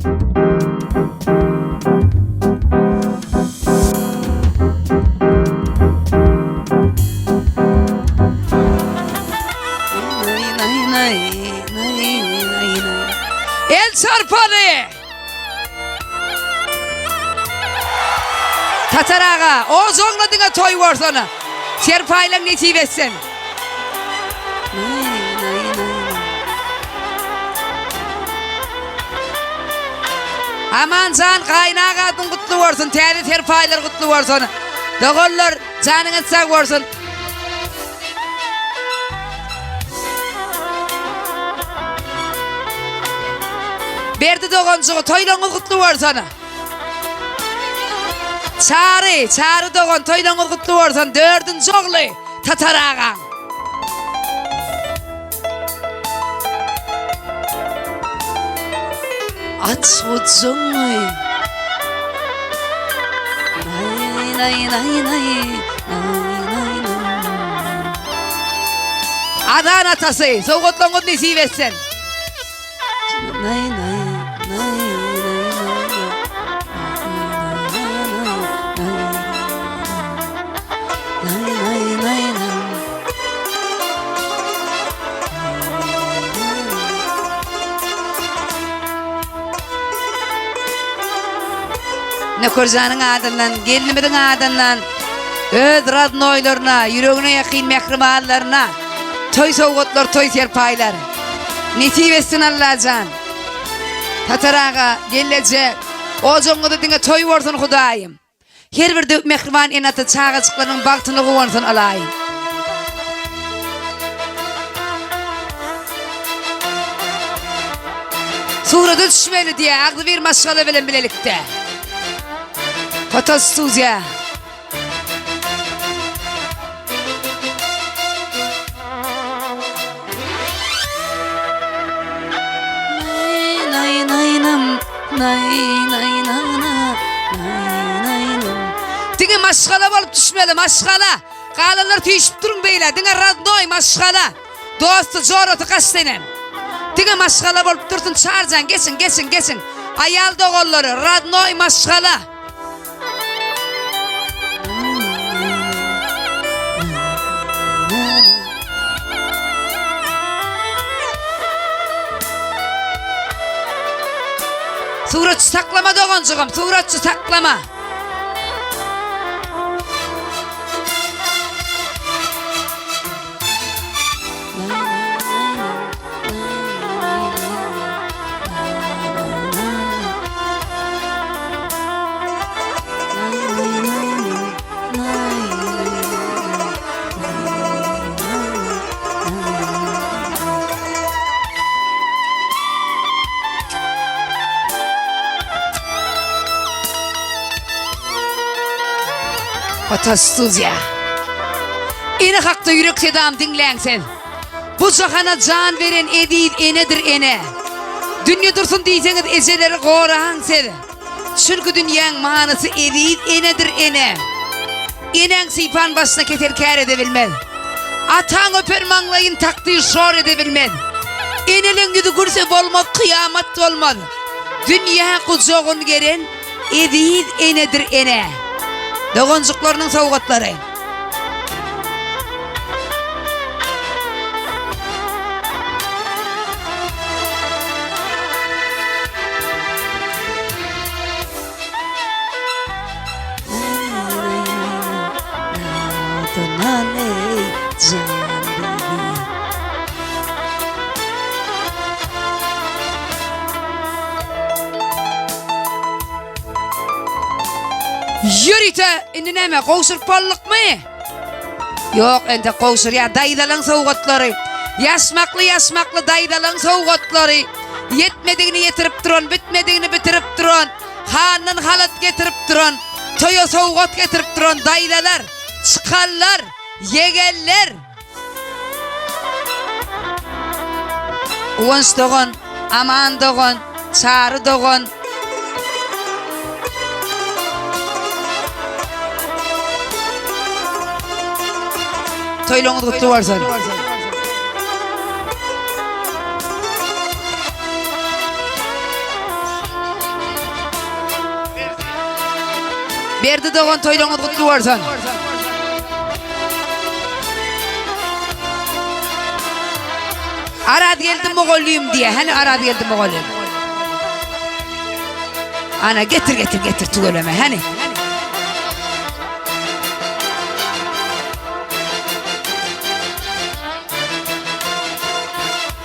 El çarpaly! Tatar aga, ojagyňda diňe toý bolsana. Serpaýlaň nesip etsin. Amanjan gaýynaga adyň gutly bolsun, täze serpaýlar gutly bolsun. Doganlar, janyňyz sag bolsun. Berdi doganjygy, toýlaryňyz gutly bolsun. Çary, Çary dogan, toýlaryňyz gutly bolsun. Dördünji ogly Tatar agaň. Aç gujuňy. Nay nay nay nay nay nay nay. Azan atasy, sowgatlaryňyz nesip etsin. Nay nay nay nay nay. Nay nay nay nay. Nökerjanyň adyndan, gelnimiziň adyndan öz radnoýlaryna, ýüregine ýakyn mähribanlaryna toý sowgatlar, toý serpaýlar. Nesip etsin Allajan. Tatar aga, gelneje, ojagyňyzda diňe toý bolsun Hudaýym. Her bir döwük mähriban ene-ata çagajyklarynyň bagtyna guwansyn Ylaýym. Surata düşmeli diýýär agzybir maşgala bilen bilelikde. Fotostudiýa. Diňe maşgala bolup düşmeli, maşgala. Galanlar süýşüp duruň beýle, diňe radnoý maşgala. Dosty, jorasy gaç senem. Diňe maşgala bolup dursun, çarjan geçiň, geçiň, geçiň. Aýal doganlary, radnoý maşgala. Suratçy saklama doganjygym, suratçy saklama. Fotostudiýa. Ene hakda ýürek sedam diňläň siz. Bu jahana jan beren eziz enedir ene. Dünýe dursun diýseňiz ejeleri goraň siz. Çünki dünýäň manysy eziz enedir ene. Enäň sypan başyna kesel kär ede bilmez. Ataň öpen maňlaýyn takdyr şor ede bilmez. Eneleň ýüzi gülse bolmaz kyýamat bolmaz. Dünýä gujagyn geren eziz enedir ene. Doganjyklarynyň sowgatlary. Ýörite indi näme gowşuryp boldukmy? Ýok, entek gowşurýar daýzalaň sowgatlary. Ýaşmakly ýaşmakly daýzalaň sowgatlary. Ýetmedigini ýetirip duran, bitmedigini bitirip duran, handan halat getirip duran, toýa sowgat getirip duran daýzalar, çykanlar, ýegenler. Guwanç dogan, Aman dogan, Çary dogan. Toýlaryňyz gutly bolsun. Berdi dogan toýlaryňyz gutly bolsun. Araz geldi mugallym diýe. Hany Araz geldi mugallym. Ana getir getir getir tüweleme hany.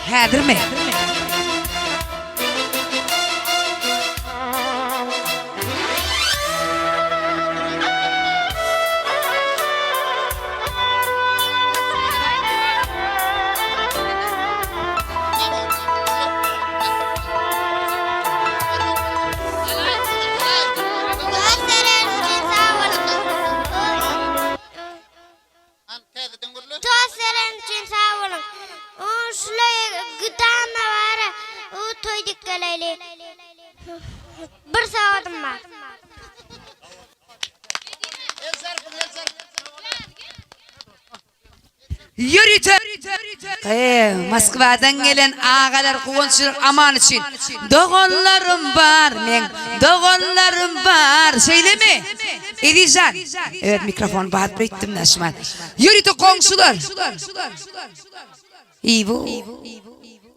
Häzirmi? Tost beren üçin sag boluň. Şulay gydama bara u toý dikgeläýli. Bir sagadym bar. Ýörite Eee, Moskwadan gelen agalar guwanç aman üçin. Doganlarym bar meň, doganlarym bar. Şeýlemi? Ezizjan. Evet, mikrofon badyp öýtdüm Naşman. Ýörite goňşular. Ibu.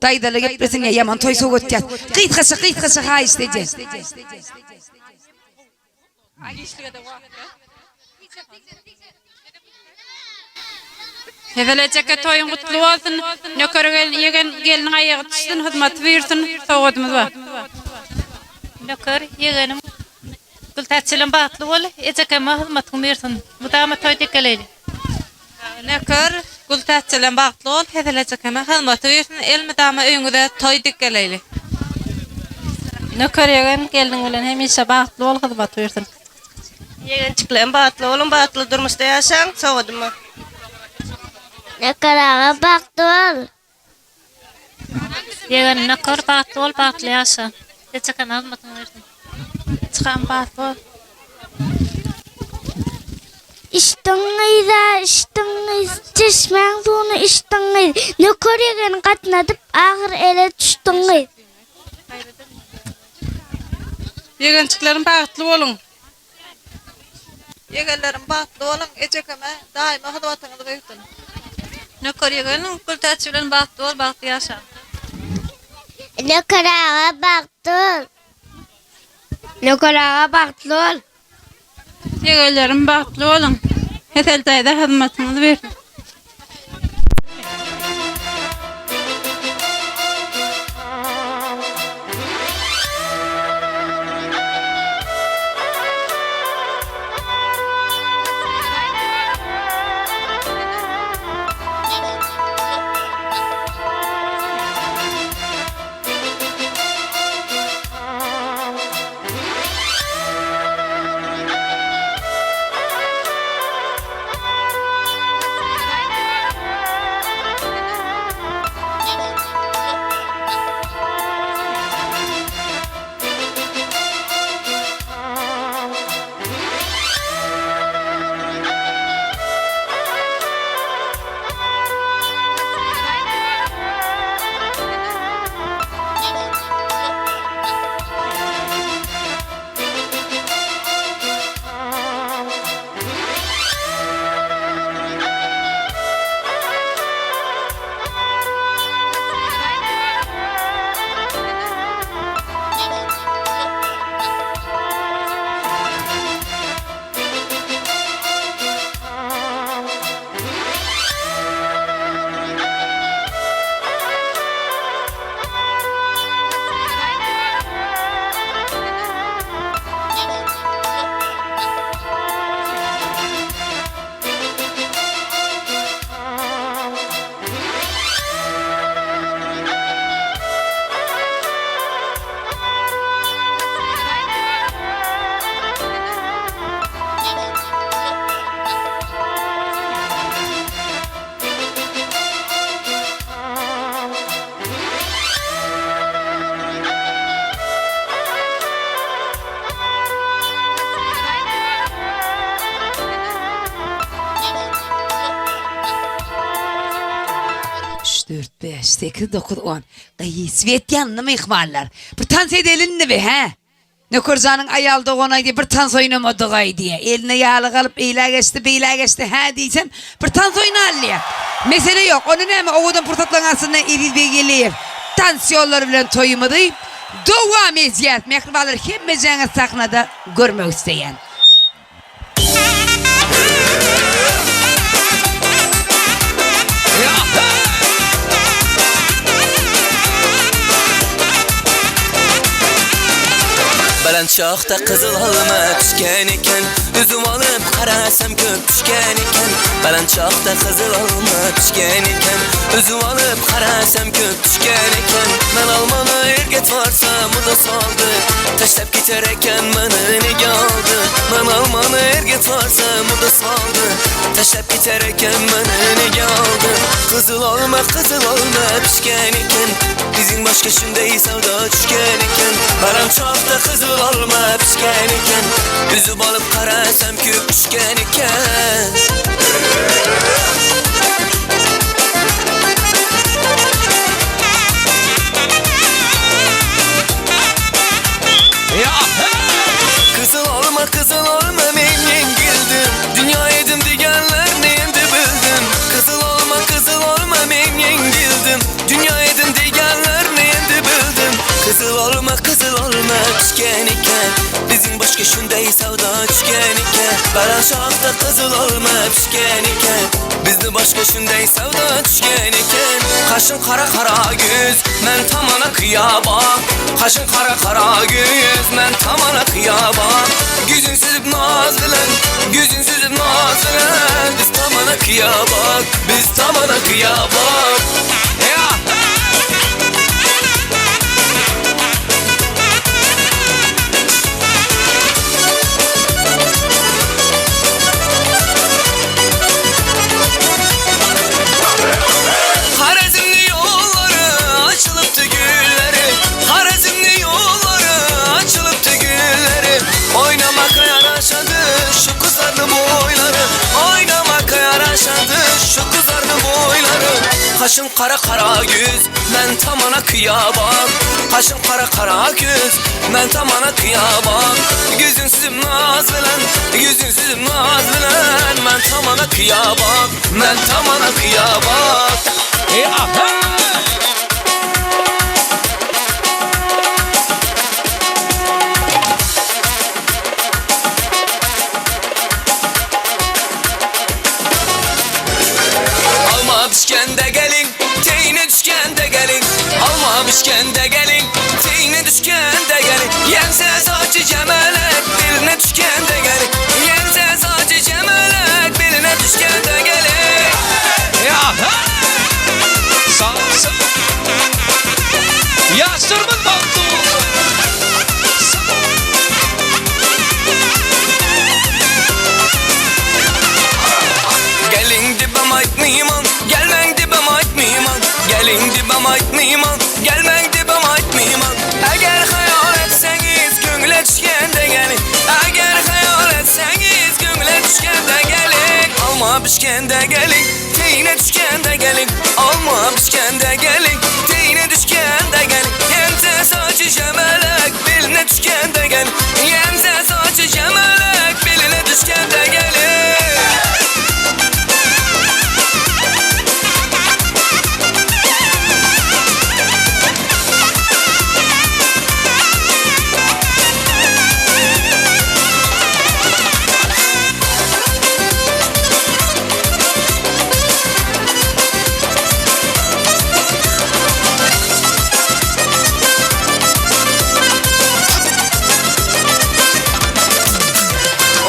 Daýzaly geplesin ýa ýaman toý sowatýas. Gysgaça, gysgaça haýyşt edýän. Hezil ejeke toýuň gutly bolsun. Nöker gelin ýegen gelniň aýagy düşsün hyzmaty buýursyn sowgadymyz bar. Nöker ýegenim Gültäç bilen bagtly bol ejekeme hyzmatyň buýursyn mydama toý dikeleýli. Nöker Gültäç bilen bagtly bol Hezil ejekeme hyzmaty buýursyn elmydama öýüňize toý dikeleýli. Nöker ýegen gelniň bilen hemişe bagtly bol hyzmaty buýursyn. Ýegençiklerim bagtly boluň bagtly durmuşda ýaşaň sogadyma. Nöker aga bagtly bol. Ýegen Nöker bagtly bol bagtly ýaşa. Ejekem hyzmatyňy bersin. Çykam bagtly bol. Içdiň gyz-a, içdiň gyz, çeşmäň suwuny içdiň gyz, Nöker ýegeni gatnadyp, ahyr ele düşdüň gyz. Ýegençiklerim bagtly boluň. Ýegenlerim bagtly boluň, ejekeme daýyma hyzmatyňyz buýursun. Nöker ýegenim Gültäç bilen bagtly bol bagtly ýaşa. Nöker aga bagtly bol. Nöker aga bagtly bol. Ýegenlerim bagtly boluň. Hesel daýza hyzmatyňyz buýursun. Üç, dört, bäş, sekiz, dokuz, on. Gyý, sweet ýanly myhmanlar. Bir tans edelinmi be, hä? Nökerjanyň aýal dogany aýdýar, bir tans oýnamadygaý diýýär. Eline ýaglyk alyp eýlä geçdi, beýlä geçdi, hä diýsem, bir tans oýnaly diýýär. Mesele ýok. Onda näme, owadan pursatlaryň astynda Eziz Beggeldiýew tans ýollary bilen toýumyzy dowam edýäs. Mähribanlar hemmejäňizi sahnada görmek isleýän. Belent şahda gyzyl alma pişgen eken Üzüm alyp garasam köp düşgen eken Belent şahda gyzyl alma pişgen eken Üzüm alyp garasam köp düşgen eken Men almany erget varsam o da saldy Taşlap gider eken meni nege aldy Men almany erget varsam o da saldy Taşlap gider eken meni nege aldy Gyzyl alma gyzyl alma pişgen eken Bizim başga şunday savda düşgen eken Baran çakta gyzyl alma pişgen eken Üzüp alyp karasam köp düşgen eken. Kızıl olma kızıl olma men yengildim Dünya edim degenlerini endi bildim Kızıl olma kızıl olma men yengildim Dünya edim degenlerini endi bildim Kızıl olma kızıl olma pişken eken Bizim başka şunday savda düşken eken Baran şahta kızıl olma pişken eken Bizni başka şunday savda düşken eken Kaşın kara kara göz men tamana kıya bak Kaşın kara kara göz men tamana kıya bak Güzün süzüp naz bilen Güzün süzüp naz bilen Biz tamana kıya bak Biz tamana kıya bak Ya! Harazimli yolları açılıptı gülleri Harazimli yolları açılıptı gülleri Oynamak yaraşadı şu kızarlı boyları Oynamak yaraşadı şu kızarlı boyları Kaşın kara kara göz men tamana kıya bak Kaşın kara kara göz men tamana kıya bak Gözün süzüp naz bilen Gözün süzüp naz bilen Men tamana kıya bak Men tamana kıya bak Alma pişkende gelin, teyine düşkende gelin. Alma pişkende gelin, teyine düşkende gelin. Yense saçı cemelek, beline düşkende gelin. Yense saçı cemelek, beline düşkende gelin. Ya Sağ sağ. Ýaşlarymyz bagtly bolsun. Gelin dibem aytmayman, gelmen dibem aytmayman. Gelin dibem aytmayman, gelmen dibem aytmayman. Eger hayal etseniz köňle düşkende gelin. Eger hayal etseniz köňle düşkende gelin. Alma pişkende gelin, teyine düşkende gelin. Alma pişkende gelin, teyine düşkende gelin. Yemse saçı şemelek, beline düşkende gelin. Yemse saçı şemelek, beline düşkende gelin.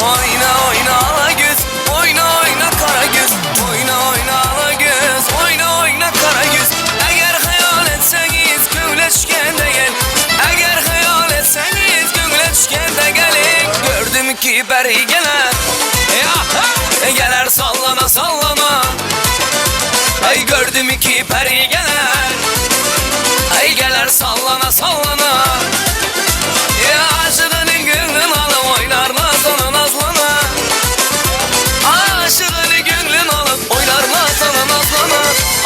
Oyna oyna ala göz, oyna oyna kara göz, oyna oyna ala göz, oyna oyna kara göz. Eğer hayal etseniz köňle düşkende gel. Eğer hayal etseniz köňle düşkende gelin. Gördüm ki beri geler, geler sallana sallana. Ay gördüm ki peri geler, ay geler sallana sallana. Ya aşığının gönlün alıp oynar nazlana nazlana Aşığını gönlün alıp oynar nazlana nazlana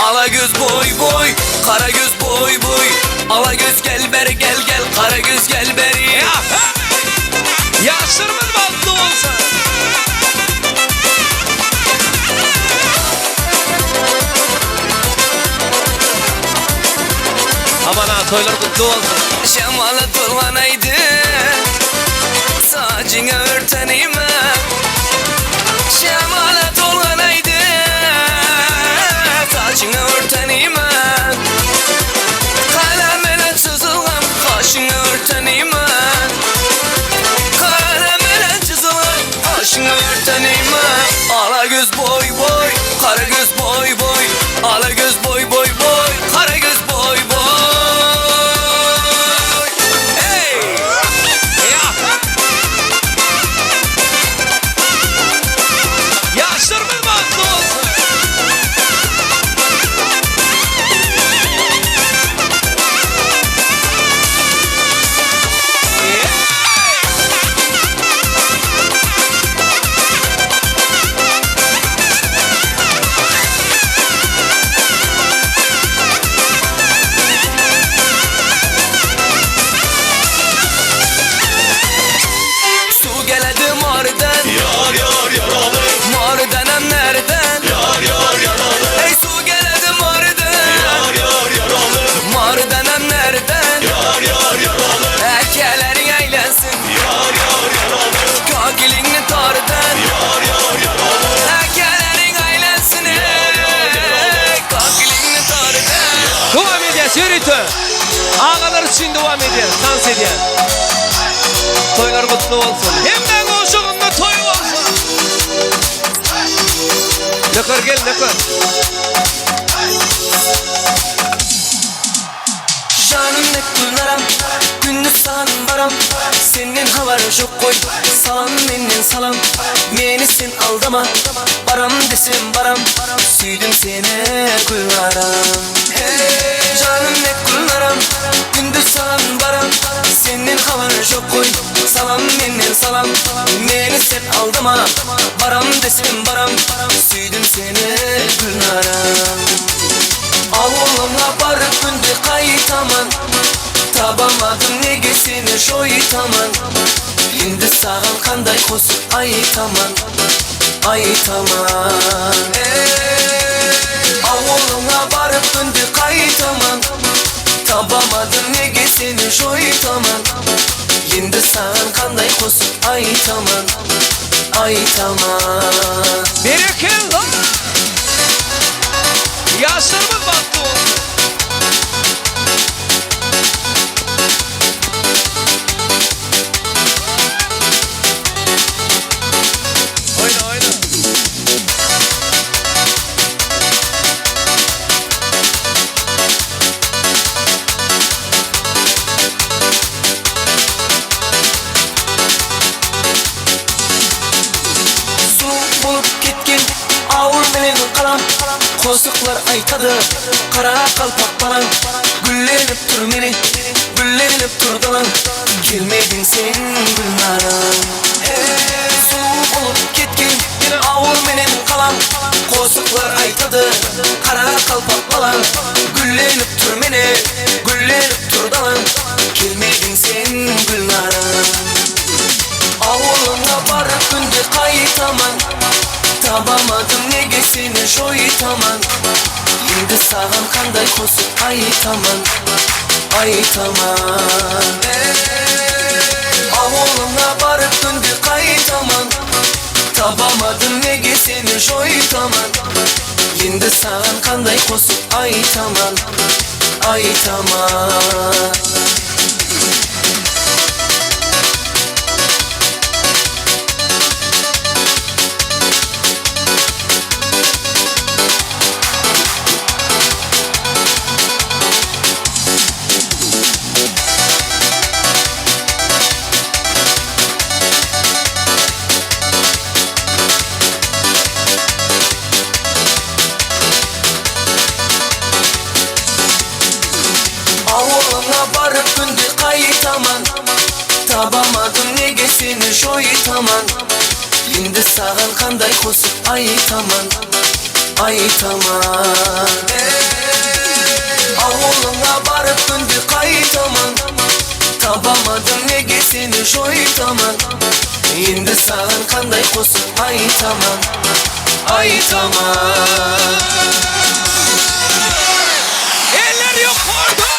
Ala göz boy boy, kara göz boy boy Ala göz gel beri gel gel, kara göz gel beri. bagtly bolsun. Şemala tolganaydy Saçyňa örteneyme Şemala tolganaydy Saçyňa örteneyme Kalem bilen çyzylgan Kaşyňa örteneyme Kalem bilen çyzylgan Kaşyňa örteneyme Ala göz boy boy Kara göz boy boy Ala göz boy boy boy Kara göz boy boy Hey! Ya! Ýaşlarymyz bagtly bolsun. Su geledi marden Yar yar yaralı Mardenem nereden Yar yar yaralı Ey su geledi marden Yar yar yaralı Mardenem nereden Yar yar yaralı Erkelerin eğlensin Yar yar yaralı Kakilini tarden Yar yar yaralı Erkelerin eğlensin Yar yar yaralı Kakilini tarden Dowam edýäs ýörite. Agalar üçin dowam edýäs, tans edýäs. Toýlar gutly bolsun. Hemmäň oşagynda toý bolsun. Nöker gel, nöker. Janım ne kulnaram Gündüz salam baram Senin havarı yok koy Salam menden salam Meni sen aldama Baram desem baram Süydüm seni kulnaram Hey canım ne kulnaram Gündüz salam baram Senin havarı yok koy Salam menden salam Meni sen aldama Baram desem baram Süydüm seni kulnaram Awuluna barıp günde qaytaman Tabamadım nege seni joytaman Endi sağan qanday qo'shiq aytaman Aytaman Ey, Awuluna barıp günde qaytaman Tabamadım nege seni joytaman Endi sağan qanday qo'shiq aytaman Aytaman Berekella. Ýaşlarymyz bagtly bolsun. Oýna, oýna. Su bolup ketken awul menen galam Qosıqlar aytadı qara qalpaq balam Güllenip tur meni güllenip tur dalam Kelmedin sen Gülnaram Hey, Su bolup ketken awul menen galam Qosıqlar aytadı qara qalpaq balam Güllenip tur meni güllenip tur dalam Kelmedin sen Gülnaram Awuluna barıp günde qaytaman Tabamadım nege seni joytaman Endi sağan qanday qo'shiq aytaman Aytaman Ey, Awuluna barıp günde qaytaman Tabamadım nege seni joytaman Endi sağan qanday qo'shiq aytaman Aytaman Awuluna barıp günde qaytaman Tabamadım nege seni joytaman Endi sağan qanday qo'shiq aytaman Aytaman Ey, Awuluna barıp günde qaytaman Tabamadım nege seni joytaman Endi sağan qanday qo'shiq aytaman Aytaman Eller ýokarda.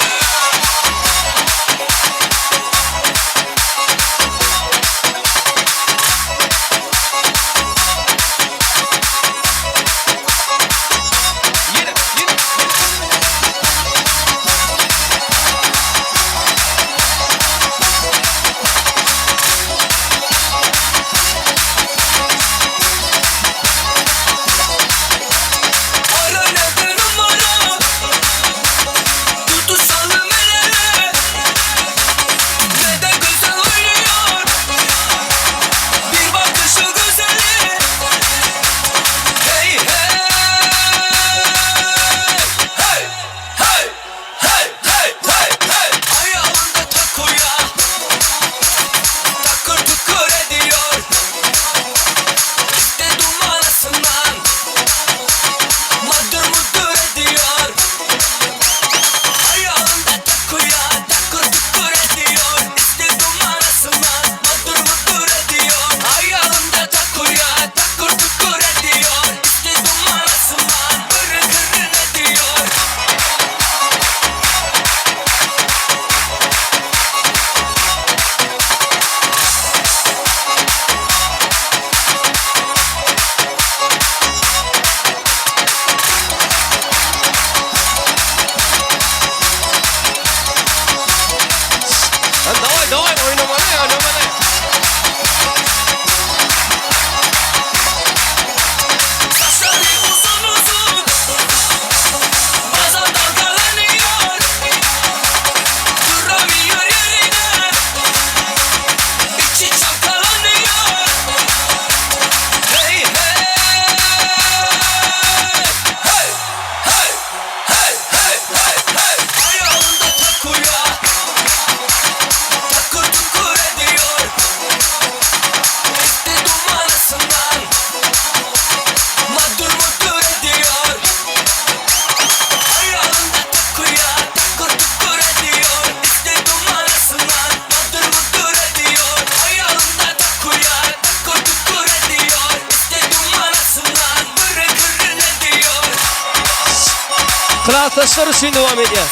Klasdaşlar üçin dowam edýär.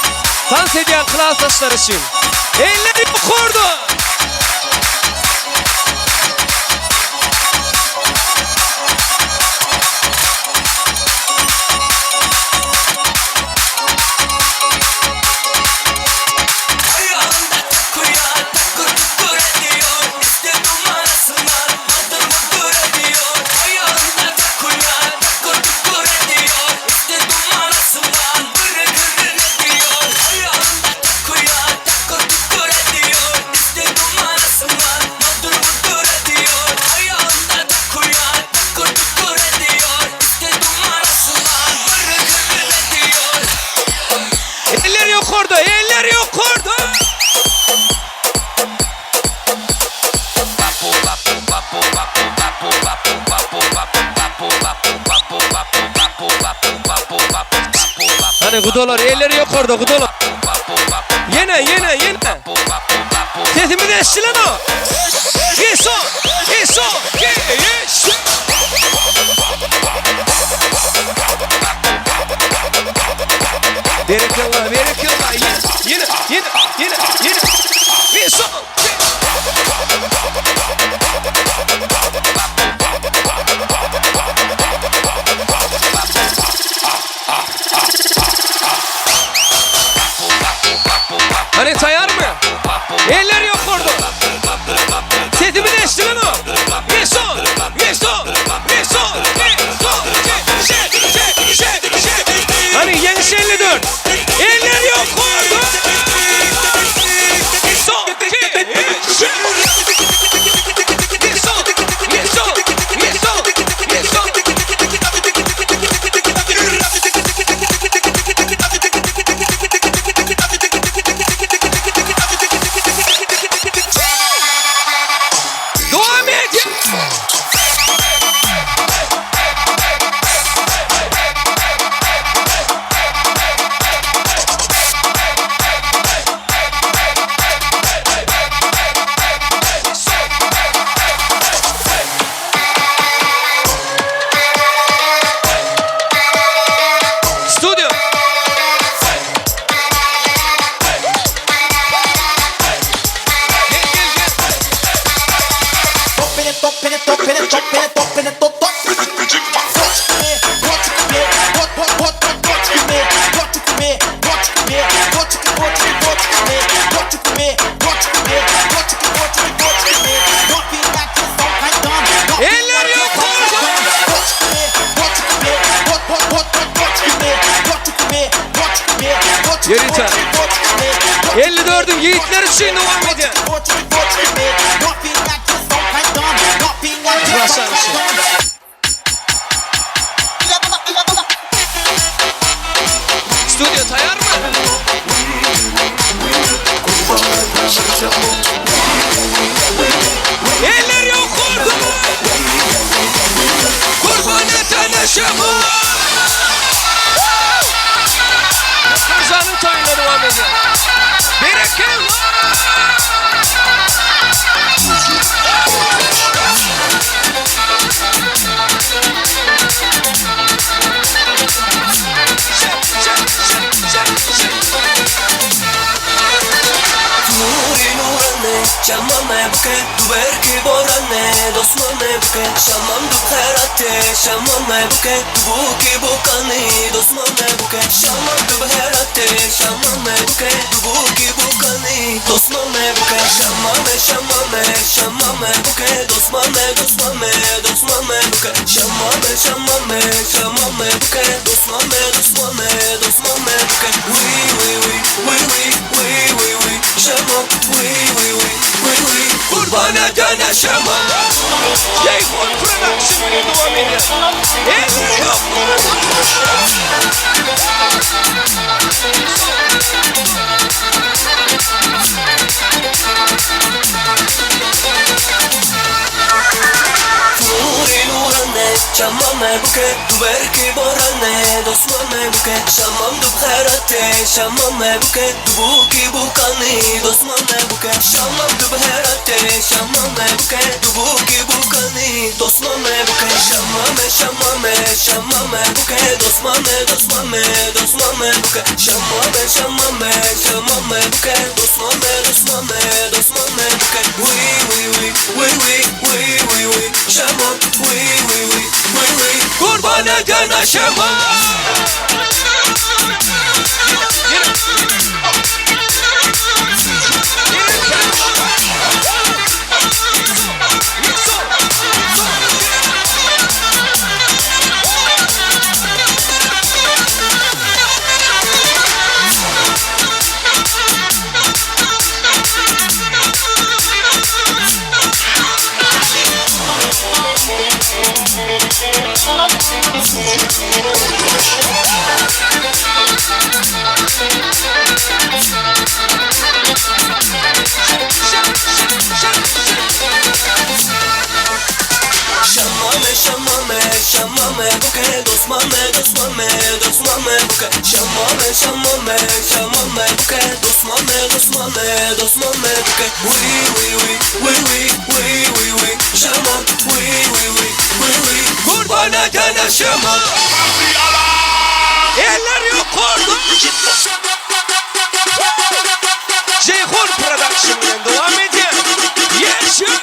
Tans edýän klasdaşlar üçin. Eller ýokarda! Eller ýokarda, eller ýokarda! Hany gudalar, eller ýokarda, gudalar. Ýene, ýene, ýene. Sesimiz eşdilenok. Eso, eso, geç. Berekella, berekella. Ýene, ýene, ýene, ýene, ýene. Eso. Hany taýarmy? Eller ýokarda. Sesimiz eşdilenok. Eso, eso, eso, eso, şe, şe, şe, şe. Hany ýeňiş 54. Eller ýokarda. Eso, şe, şe. Eso, eso, eso, eso. Dowam et! Studio. Gel gel gel. Eller ýokarda. Ýörite. 54-iň ýigitleri üçin dowam edýär. Başlangyç. Studio taýarmy? Eller ýokarda. Gurban etene şemal. Mirzanyň toýunda dowam edýär. Berekella! Gurban edene şemal. Jeýhun Production bilen dowam edýär. Eller ýokarda. Şamame buke Duberki borane Dosmame buke Şamam dubherate Şamame buke Dubuki bukani Dosmame buke Şamam dubherate Şamame buke Dubuki bukani Dosmame buke Şamame şamame Şamame buke Dosmame dosmame Dosmame buke Şamame şamame Şamame buke Dosmame dosmame Dosmame buke Wi wi wi wi wi wi wi wi Şamam wi wi wi wi wi Gurban eden şamam Şamame şamame şamame buke Dosmame dosmame dosmame buke Şamame şamame şamame buke Dosmame dosmame dosmame buke Wi wi wi wi wi wi wi wi Şamam wi wi wi wi wi Gurban eden şamam Eller yukarıda Ceyhun Production bilen devam edýär. Yeşil.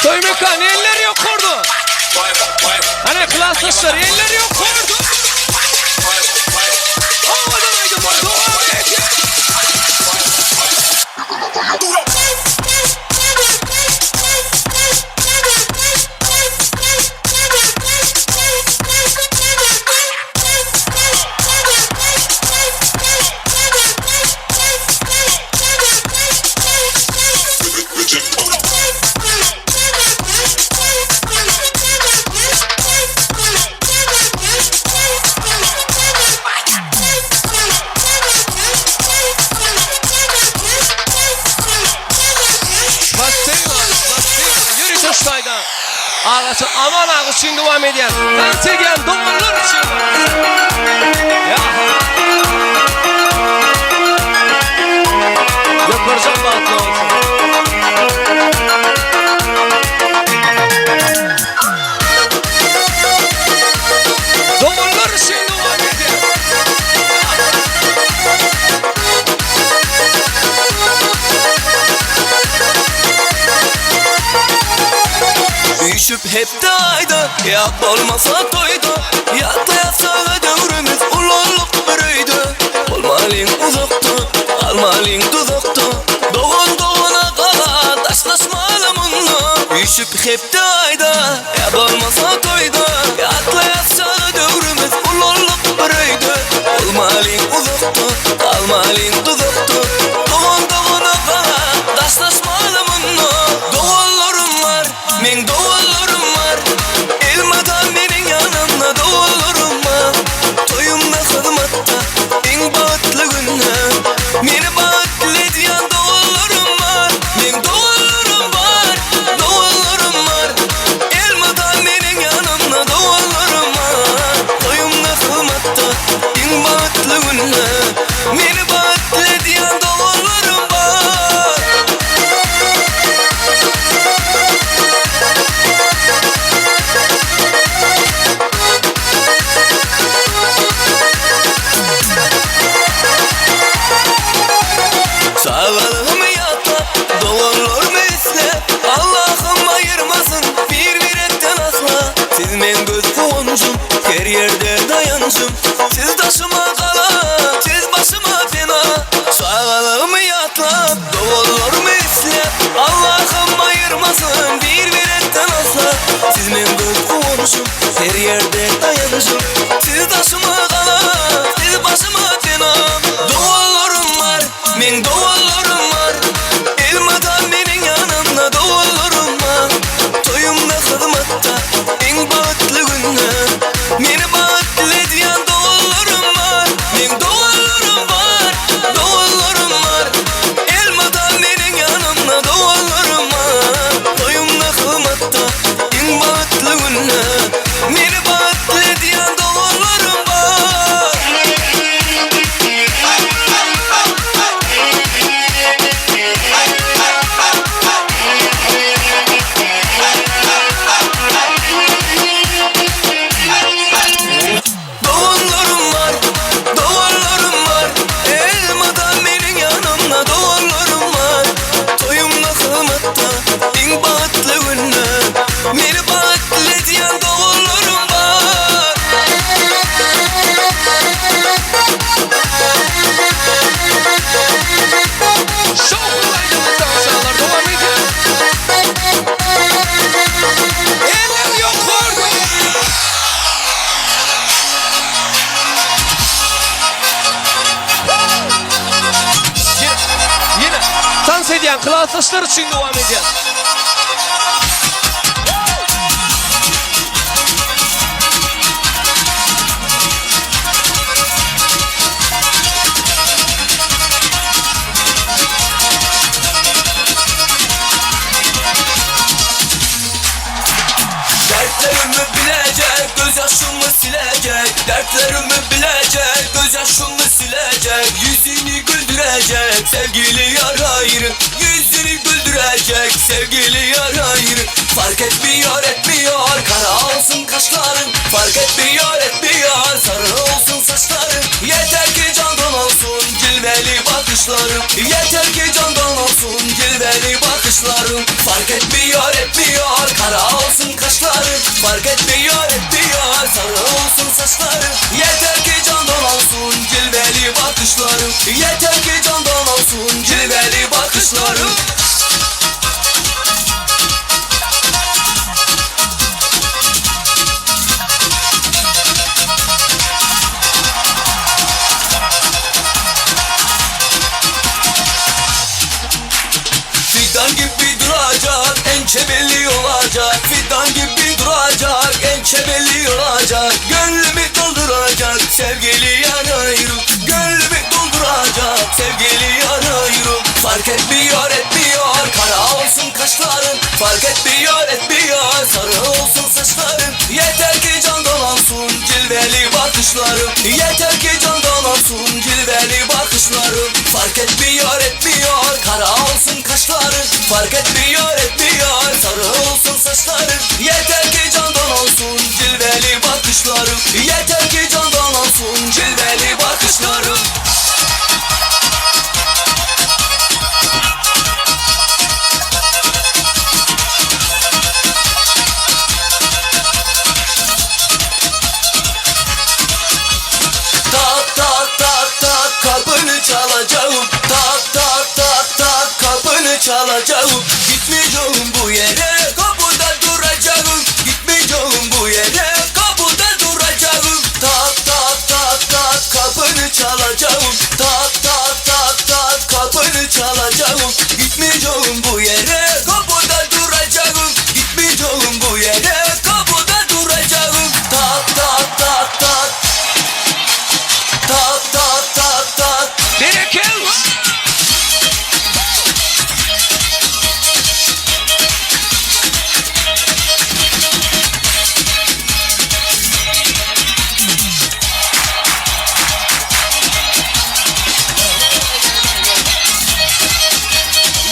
Toý mekan eller ýokarda. Hani klasdaşlar eller ýokarda. Owadan aýdymlar dowam edýär. Bassyma, bassyma, ýörite şaýda. Agasy aman aga üçin dowam edýär. Dans edýän doganlar üçin. Ya. Ýokarjak bagtly bolsun. Doganlar üçin dowam edýär. Üýşüp hepde ayda Ya bolmasa toýda Ýatla ýatsaga döwrümiz Ulanlyk bir öýde Bolmalyň uzakda Almalyň duzakda Dogan dogana gala Daşlaşmaly munda Üýşüp hepde ayda Ya bolmasa toýda Ýatla ýatsaga döwrümiz Ulanlyk bir öýde Bolmalyň uzakda Almalyň duzakda Dogan dogana gala Daşlaşmaly munda Doganlarym bar Men doganlarym var Elmadan menin yanımda doganlarım var Toyumda hızmatta En bahtlı günde Meni bahtlı edýän doganlarym var Men doganlarym var Doganlarym var Elmadan menin yanımda doganlarım var Toyumda hızmatta En bahtlı günde Meni bahtlı. ýatlap, doganlarymy isläp, Allahym aýyrmasyn bir-birekden asla. Siz meň göz guwanjym, her ýerde daýanjym. Siz daşyma gala, siz başyma pena. Doganlarym bar, meň doganlarym bar. Elmydam meniň ýanymda doganlarym bar. Toýumda hyzmatda, iň bagtly günde. Meni bagtly edýän doganlarym bar. Meň doganlarym bar, doganlarym bar. Elmydam meniň ýanymda doganlarym bar. Toýumda hyzmatda, iň bagtly günde. Meni bagtly edýän doganlarym bar. Doganlarym bar, doganlarym bar, Elmydam meniň ýanymda doganlarym bar. Toýumda hyzmatda, iň bagtly günde, Meni bagtly edýän doganlarym bar. Şowhunly aýdymly tansalar dowam edýär. Eller ýokarda! Ýene tans edýän klasdaşlar üçin dowam edýär. Dertlerimi bilecek, gözyaşımı silecek Dertlerimi bilecek, gözyaşımı silecek Yüzünü güldürecek sevgili yar ayrı Yüzünü güldürecek sevgili yar ayrı Fark etmiyor etmiyor kara olsun kaşların Fark etmiyor etmiyor sarı olsun saçların Yeter ki candan olsun cilveli bakışların Yeter ki candan olsun cilveli bakışların Fark etmiyor etmiyor kara olsun kaşların Fark etmiyor etmiyor sarı olsun saçların Yeter ki candan olsun cilveli bakışların Yeter ki candan olsun cilveli bakışların Fidan gibi duracak, ençebeli olacak Fidan gibi duracak, ençebeli olacak Gönlümü dolduracak sevgili yanıyorum Gönlümü dolduracak sevgili yanıyorum Fark etmiyor etmiyor kara olsun kaşların Fark etmiyor etmiyor sarı olsun saçların Yeter ki candan olsun cilveli bakışlarım Yeter ki candan olsun cilveli bakışlarım Fark etmiyor etmiyor kara olsun kaşların Fark etmiyor etmiyor sarı olsun saçların Yeter ki candan olsun cilveli bakışlarım Yeter ki candan olsun cilveli bakışlarım Tak tak tak tak kapını çalacağım Tak tak tak tak kapını çalacağım Gitmeyeceğim bu yere kapıda duracağım Gitmeyeceğim bu yere kapıda duracağım Tak tak tak tak kapını çalacağım Tak tak tak tak kapını çalacağım Gitmeyeceğim bu yere kapıda duracağım Gitmeyeceğim bu yere kapıda duracağım Tak tak tak tak Tak tak tak tak Berekella!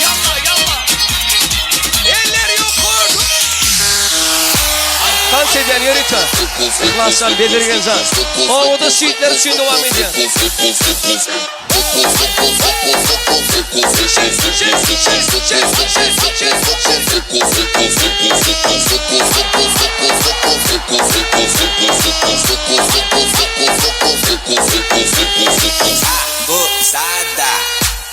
Yalla yalla! Eller ýokary! Tans edýän ýörite. Yhlasjan Bezirgenjan. Obada şüýtler üçin dowam edýär. Abusada.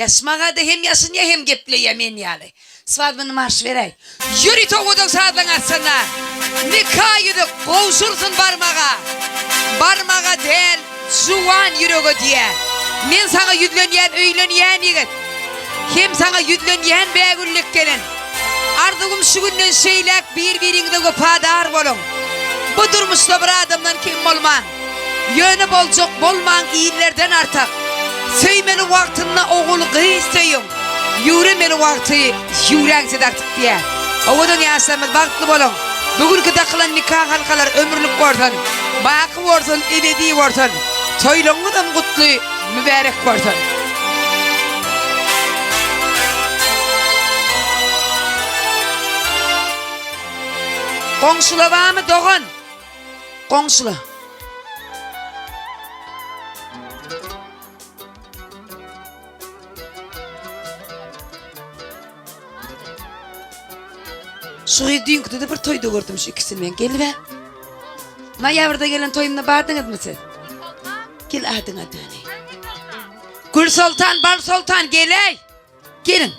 Ýaşmaga-da hem ýaşynýa hem gepleýä men ýaly. Swadbany marş beräý. Ýörite owadan sazlaň astynda nika ýüzük gowşursyn barmaga. Barmaga däl, juwan ýürege diýä. Men saňa ýüzlenýän öýlenýän ýigit. Hem saňa ýüzlenýän bägüllek gelin. Arzuwym şu günden şeýläk bir-biriňize wepadar boluň. Bu durmuşda bir adamdan kem bolmaň. Ýöne boljak bolmaň illerden artak. Söýmeli wagtynda ogul gyz söýüň. Ýüwremeli wagty ýüwräň siz artyk diýä. Owadan ýaşlarymyz bagtly boluň. Bu günki dakylan nika halkalar ömürlik bolsun. Baky bolsun ebedi bolsun. Toýlaryňyzam gutly mübärek bolsun. Goňşula barmy dogan? Goňşula. Şu gyz düýnküde-de bir toýda gördüm şu ikisini men. Gelibä. Noýabrda gelen toýumda bardyňyzmy siz? Gel adyňa döneýin. Gülsoltan, Balsoltan geläý. Geliň.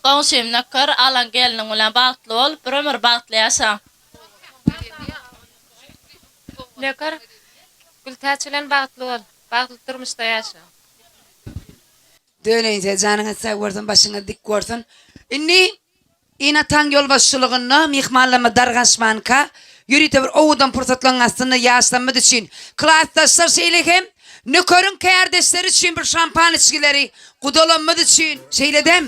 Goňşym Nöker, alan gelniň bilen bagtly bol, bir ömür bagtly ýaşaň. Nöker, Gültäç bilen bagtly bol, bagtly durmuşda ýaşa. Döneýin size janyňyz sag bolsun başyňyz dik bolsun. Indi Ene-ataň ýolbaşçylygynda myhmanlarymyz dargaşmanka ýörite bir owadan pursatlaryň astynda ýaşlarymyz üçin klasdaşlar şeýle hem Nökeriň kärdeşleri üçin bir şampan içgileri gudalamyz üçin şeýle-de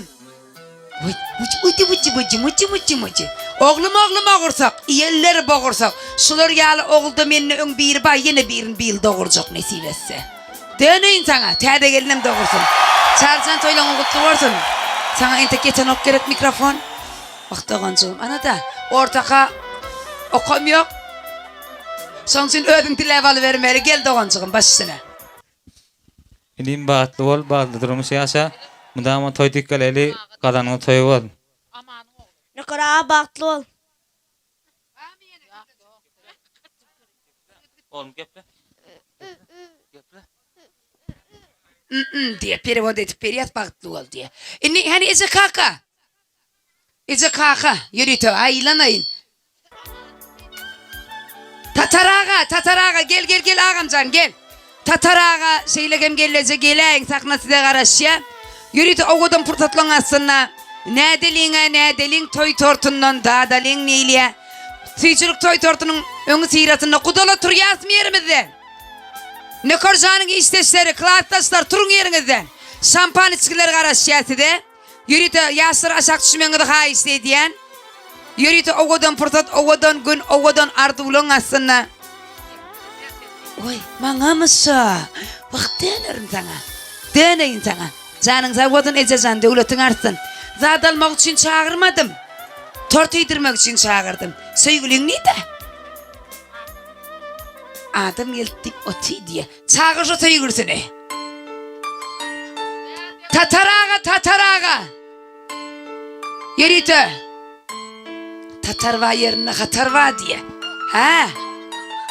Oglum oglum ogursak, iýenleri bogursak. Şular ýaly ogulda mende öň biri bar, ýene birini bir ýyl dogurjak nesip etse. Döneýin saňa, täze gelinem dogursun. Çaryjan toýlaryň gutly bolsun. Saňa entek ýetenok gerek mikrofon. Wah doganjygym, ana-da, ortaka okam ýok. Şoň üçin özüň diläp alybermeli. Gel doganjygym, baş üstüne. Inim bagtly bol, bagtly durmuş ýaşa, mydama toý dik geleli, gazanyňyz toý bolsun. Nöker aga bagtly bol. Oglum geple. Geple. Mm diýe perewod edip berýäs bagtly bol diýe. Indi hany eje kaka. Eje kaka ýörite aýlanaýyn. Tatar aga, Tatar aga gel gel gel agamjan gel. Tatar aga şeýle hem gelleje geläýiň sahna size garaşýa. Ýörite owadan pursatlaryň astynda nädeliň-ä nädeliň toý tortundan dadalyň diýilýä. Süýjülik toý tortunyň öňi syrasynda gudala turýasmy ýerimizden? Nökerjanyň işdeşleri, klasdaşlar turuň ýeriňizden. Şampan içgileri garaşýa size. Ýörite ýaşlar aşak düşmegiňizi haýyşt edýän. Ýörite owadan pursat, owadan gün, owadan arzuwlaryň astynda. Oý, maňamy şo? Wah, dönerin saňa. Döneýin saňa. Janyň sag bolsun, ejejan, döwletiň artsyn. Zat almak üçin çagyrmadym. Tort iýdirmek üçin çagyrdym. Söýgüliň nirde? Adam geldi diýip otyr diýýä. Çagyr şu söýgülisini. Tatar aga, Tatar aga. Ýörite. Tatar bar ýerinde hatar bar diýe. Hä?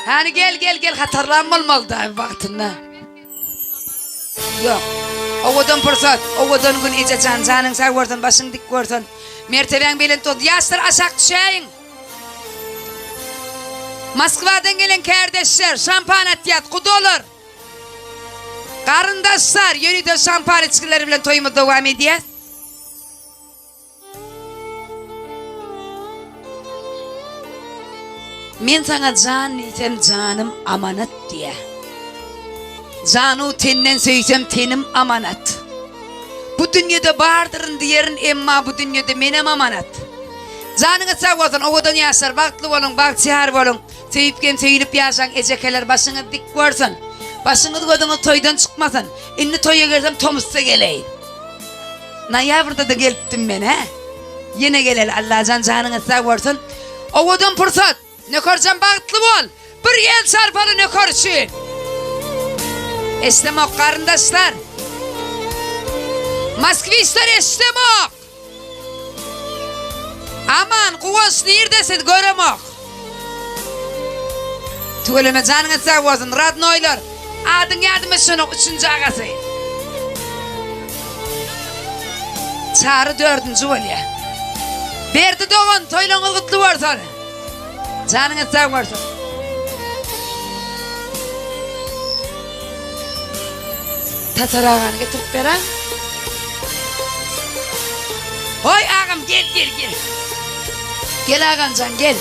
Hany gel, gel, gel, hatarlan bolmaly da wagtynda. Ýok. Owadan pursat, owadan gün ejejan, janyň sag bolsun, başyň dik bolsun. Mertebäň belent bolsun. Ýaşlar aşak düşäýiň. Moskwadan gelen kärdeşler, şampan atýas, gudalar! Garyndaşlar, ýörite şampan içgileri bilen toýumyzy dowam edýäs. Men saňa jan diýsem, janym amanat diýä. Janu tenden söýsem, tenim amanat. Bu dünýede bardyryn diýerin, emma bu dünýede menem amanat. Janyňyz sag bolsun owadan ýaşlar bagtly boluň bagtyýar boluň söýüp hem söýülip ýaşaň ejekeler başyňyz dik bolsun başyňyz gözüňiz toýdan çykmasyn indi toýa gelsem tomusda geleýin noýabrda-da gelipdim men hä ýene geleli Allajan janyňyz sag bolsun owadan pursat Nökerjan bagtly bol! Bir el çarpaly Nöker üçin! Eşdemok garyndaşlar! Moskwiçler eşdemok! Aman, Guwanç nirde siz göremok! Tüweleme janyňyz sag bolsun radnoýlar! Adyň ýadyma düşenok üçünji agasy. Çary dördünji bolýa. Berdi dogan toýlaňyz gutly bolsun. Janyňyz sag bolsun. Tatar agany getirip beren. Hoý agam gel gel gel. Gel agamjan gel.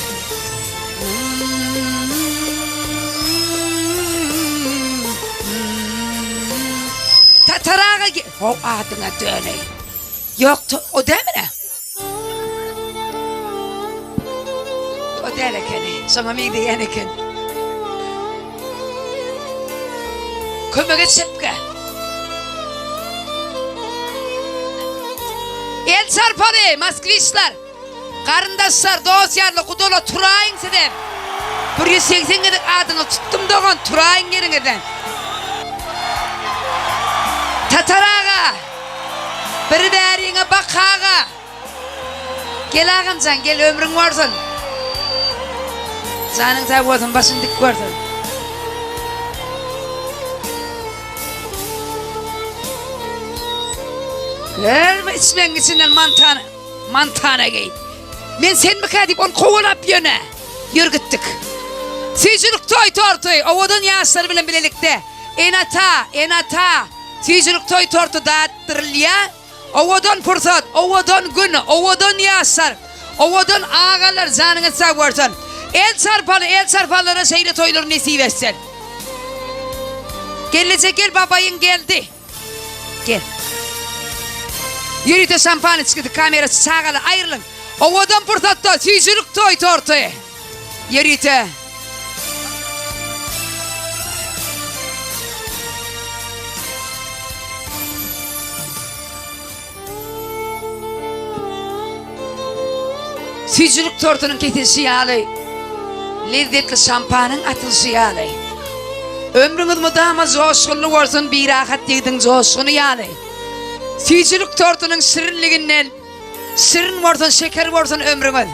Tatar aga gel. Ho adyňa döneýin. Ýok o dälmi? O däl ekeni. Şoňa meňzeýän eken. Kömege çepge. El çarpaly, moskwiçler. Garyndaşlar, dost-ýarlar, gudala turaýyň sizem. 180 gezek adyňyzy tutdum dogan, turaýyň ýeriňizden. Tatar aga! Bir bäriňe bak aga! Gel agamjan gel ömrüň bolsun. Janyň sag bolsun başyň dik bolsun. Gel bu içmegiň içinden mantany mantana geý. Men senmikä diýip ony kowalap ýöne. Ýör gitdik. Süýjülik toý torty owadan ýaşlar bilen bilelikde ene-ata, ene-ata süýjülik toý torty datdyrylýar. Owadan pursat, owadan gün, owadan ýaşlar, owadan agalar janyňyz sag bolsun. El çarpaly, el çarpanlara şeýle toýlar nesip etsin. Gelneje gel babaýyň geldi. Gel. Ýörite şampan içgisi kameraçy çagalar aýrylyň. Owadan pursatda süýjülik toý torty. Ýörite. Süýjülik tortunyň kesilişi ýaly, lezzetli şampanyň atylyşy ýaly. Ömrüňiz mydama joşgunly bolsun, birahat ýigidiň joşguny ýaly. Süýjülik tortunyň şirinliginden Şirin bolsun, şeker bolsun ömrüňiz.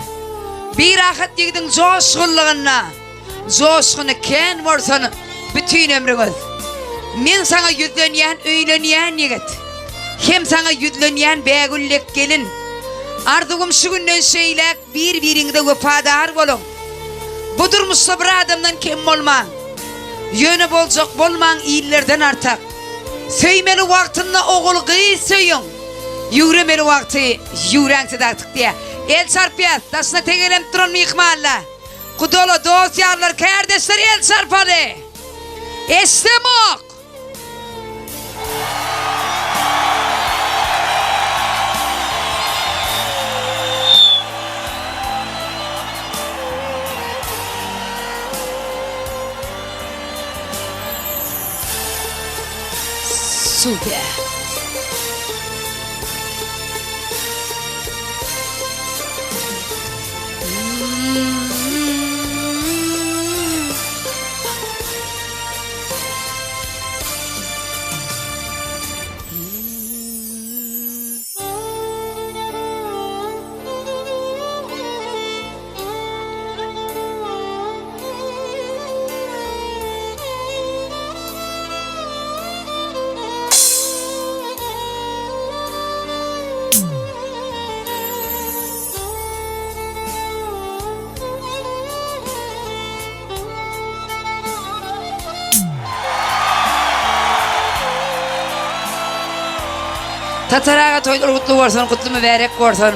Birahat ýigidiň joşgunlygynda, Joşguny kän bolsun bütin ömrüňiz. Men saňa ýüzlenýän öýlenýän ýigit, Hem saňa ýüzlenýän bägül dek gelin. Arzuwym şu günden şeýläk bir-biriňize wepadar boluň. Bu durmuşda bir adamdan kem bolmaň. Ýöne boljak bolmaň illerden artak. Söýmeli wagtynda ogul-gyz söýüň. Ýüwremeli wagty ýüwräň siz agtyk diýýär. El çarpýas, daşyna tegelenip duran myhmanlar. Gudala, dost-ýarlar, kärdeşler el çarpaly. Eşdemok! Super. Tatar aga toýlar gutly bolsun, gutly mübärek bolsun.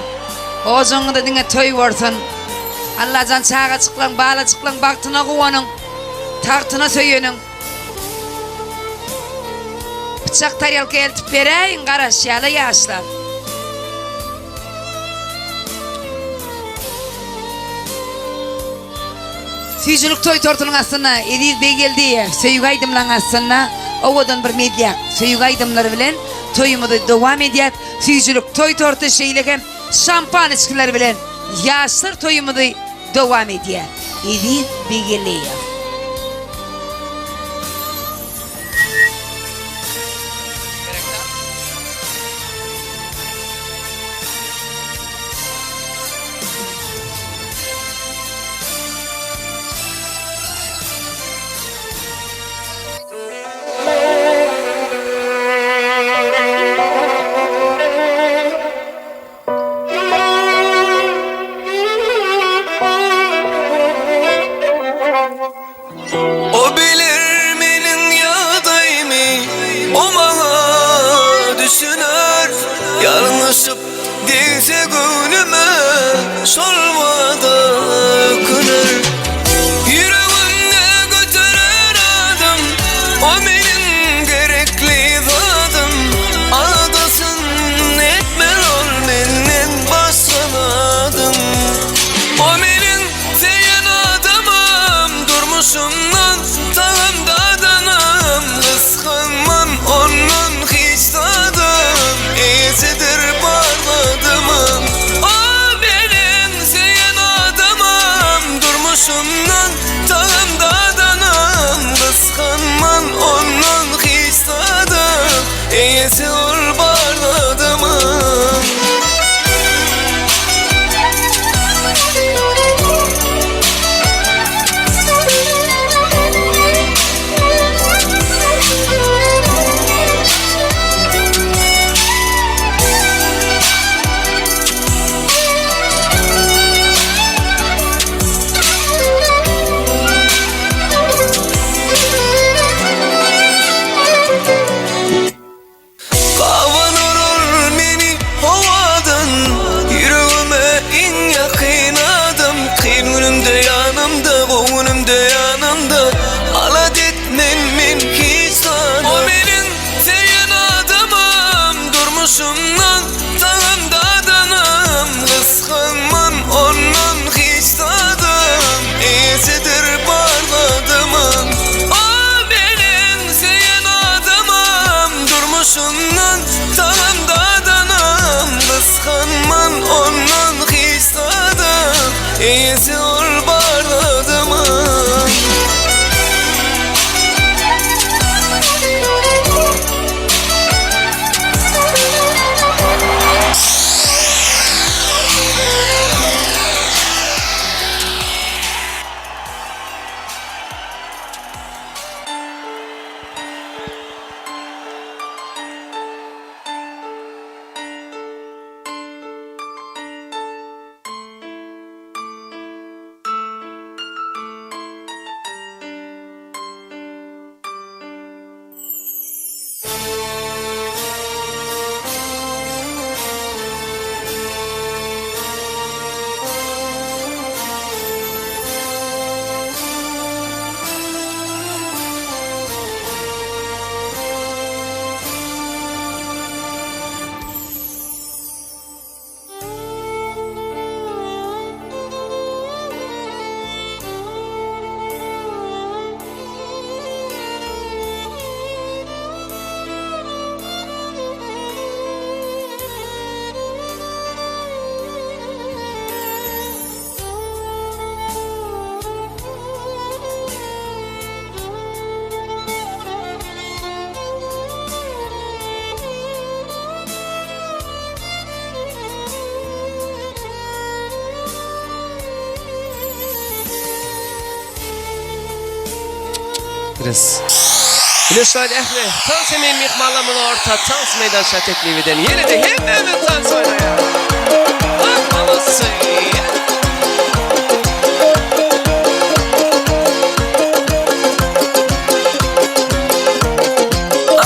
Ojagyňyzda diňe toý bolsun. Allajan çagajyklaň, balajyklaň bagtyna guwanyň, tagtyna söýeniň. Pyçak tarelka eltip beräýiň garaşýala ýaşlar. Süýjülik toý tortunyň astynda Eziz Beggeldiýew söýgi aýdymlaryň astynda owadan bir medýak söýgi aýdymlary bilen toýumyzy dowam edýäs. Süýjülik toý torty şeýle hem şampan içgileri bilen ýaşlar toýumyzy dowam edýär. Eziz Begeldiýew. Degse göwnüme şol bada öküner. Ýüregimde göterer adym, o meniň gerekli zadym. Aladasyn etmez ol menden başga zadyň. O meniň söýen adamym, durmuşymdan tagam dadanam. Gysganman ondan hiç zadam, eýesidir bar zadymam. O meniň söýen adamym, durmuşymdan tagam dadanam. Gysganman ondan hiç zadam, eýesi ol bar zadymam. Gaban urar meni howadan, Ýüregime iň ýakyn adam. Kyn günümde ýanymda, gowy günümde ýanymda, Alada etmen men hiç zada. O meniň söýen adamym, Durmuşymdan tagam dadanam. Gysganman ondan hiç zadam, Eýesidir bar zadymam. O meniň söýen adamym, Durmuşymdan tagam dadanam. Gysganman ondan hiç zadam, Eýesi ol bar zadymam. Res. Güneşler ähli tans emeýin myhmanlarymyzy orta tans meýdança teklip eden ýene-de hemmämiz tans oýnaýarys. Ah, mamasy.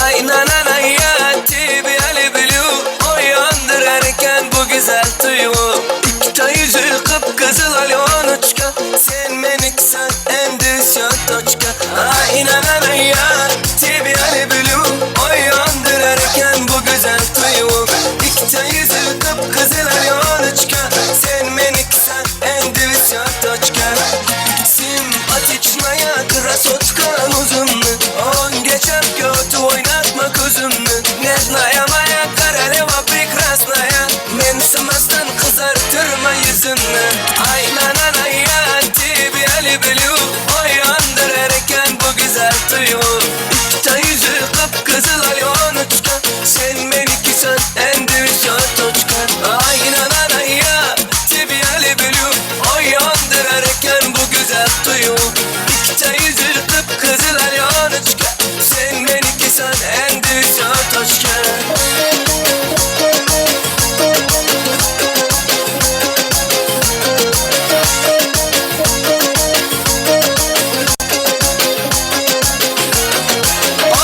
Ay na na na ya тебя люблю Oýandyrar eken bu güzel duýgy Ikkita ýüzi gyp-gyzyl Alýonoçka Sen meniksen endi wsýo toçka Ay na na na ya тебя люблю Oýandyrar eken bu güzel duýgy Ikkita ýüzi gyp-gyzyl Alýonoçka Sen meniksen endi wsýo toçka Simpatiçnaýa krasotka uzunny On geçen kötü oýnatma közümni Nežnaýa maýa koroleva prekrasnaýa Mensimasdan gyzartyrma ýüzüňni Aý na na na ýa tebýa lýublýu Oýandyrar eken bu güzel duýgy Ikkita ýüzi gyp-gyzyl Alýonoçka Sen menikisan endi wsýo toçka Aý na na na ýa tebýa lýublýu Oýandyrar eken bu güzel duýgy Ikkita ýüzi gyp-gyzyl Alýonoçka Sen menikisan endi wsýo toçka.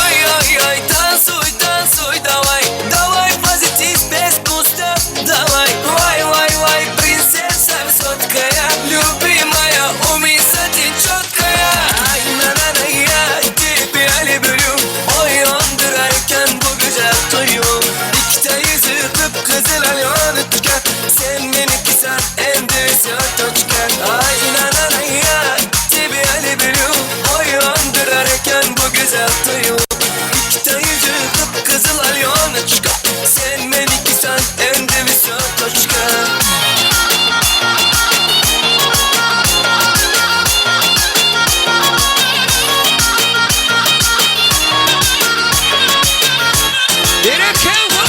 Oý oý oý tansuý tansuý daway Daway pozitiv bez pustep. menikisan endi всё точка Ay inananaya Тебе люблю Oyandırar eken bu güzel duyu Ikkita yüzü kıpkızıl alyonочка Sen menikisan endi всё точка Berekella!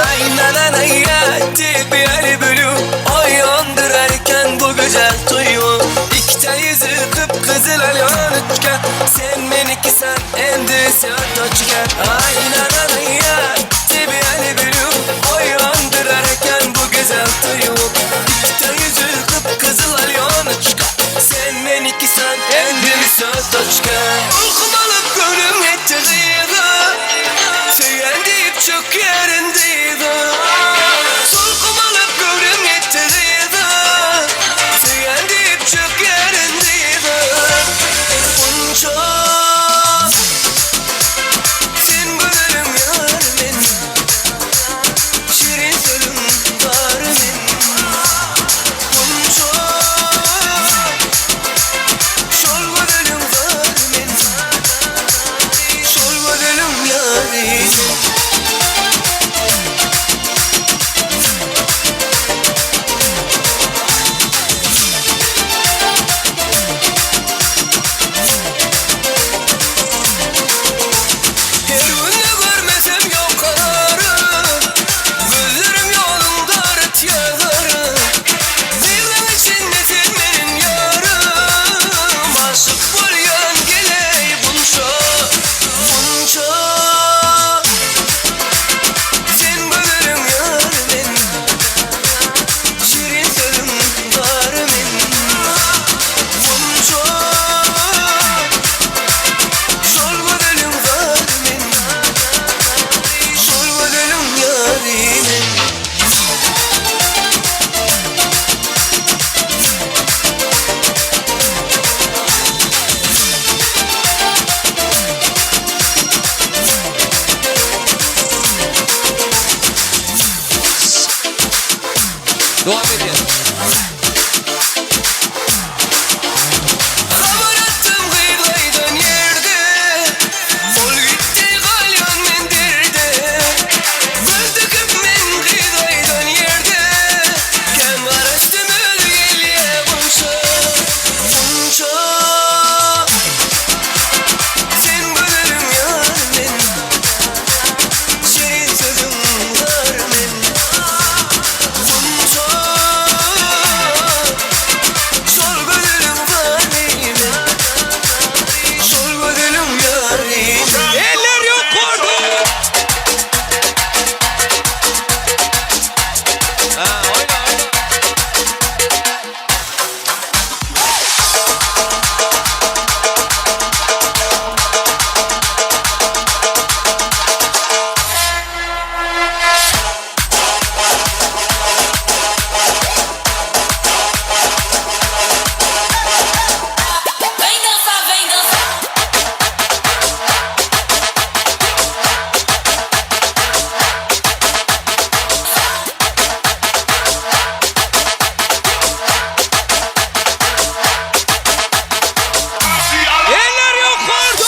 Ay na na na ya Тебе люблю Oyandırar bu güzel duyu Ikkita yüzü kıpkızıl alyonочка Sen menikisan endi всё точка Ay na na na ya Тебе люблю Oyandırar bu güzel duyu Ikkita yüzü kıpkızıl alyonочка Sen menikisan endi всё точка Uykum alıp gönlüm etti gıyga Söylen deyip çok yerindeydi Solkum alıp gönlüm yetti gıyga Söylen deyip çok yerindeydi Bunca Sen güzelim yar men Şirin sözüm var men Bunca Şol güzelim var men Şol güzelim yarim Her günde görmesem yok kararı Gözlerim yolunda arıt yağarı Zirvem içinde sen benim yarım Aşık bolyan geley bunça Bunça Sen güzelim yar men Şirin sözüm var men Bunça Şol güzelim var men Şol güzelim yarim Dowam edýär. Habar attım gıylaydan yerde Ol gitti galyon men derde Göz döküp men gıylaydan yerde Kem karıştım ölü gelye bunça Bunça Sen güzelim yar men Şirin sözüm var men Bunça Şol güzelim var benim Şol güzelim yarim Eller ýokarda! Ha, oýna, oýna. Vem dançar, vem dançar. Eller ýokarda!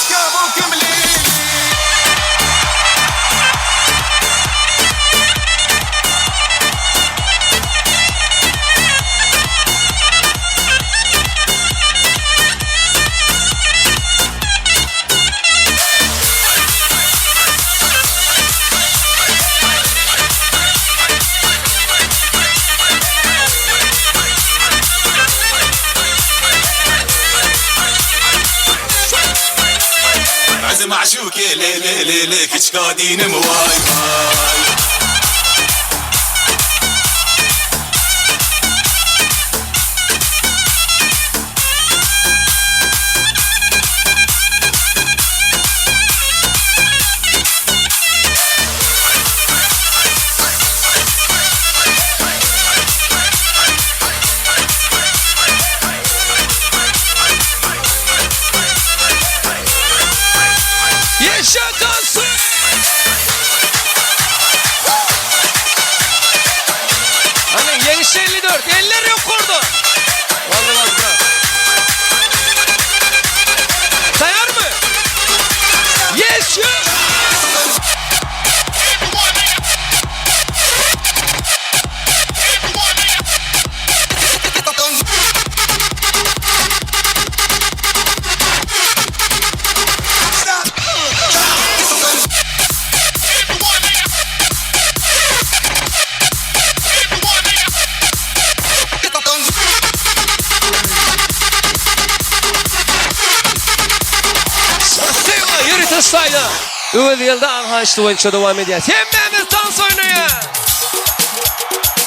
عزم عشوكي لي لي لي لي كشكادين واي واي Açylyş taýda Öwezgeldi aga haýyşdy boýunça dowam edýär. Hemmämiz tans oýnaýas.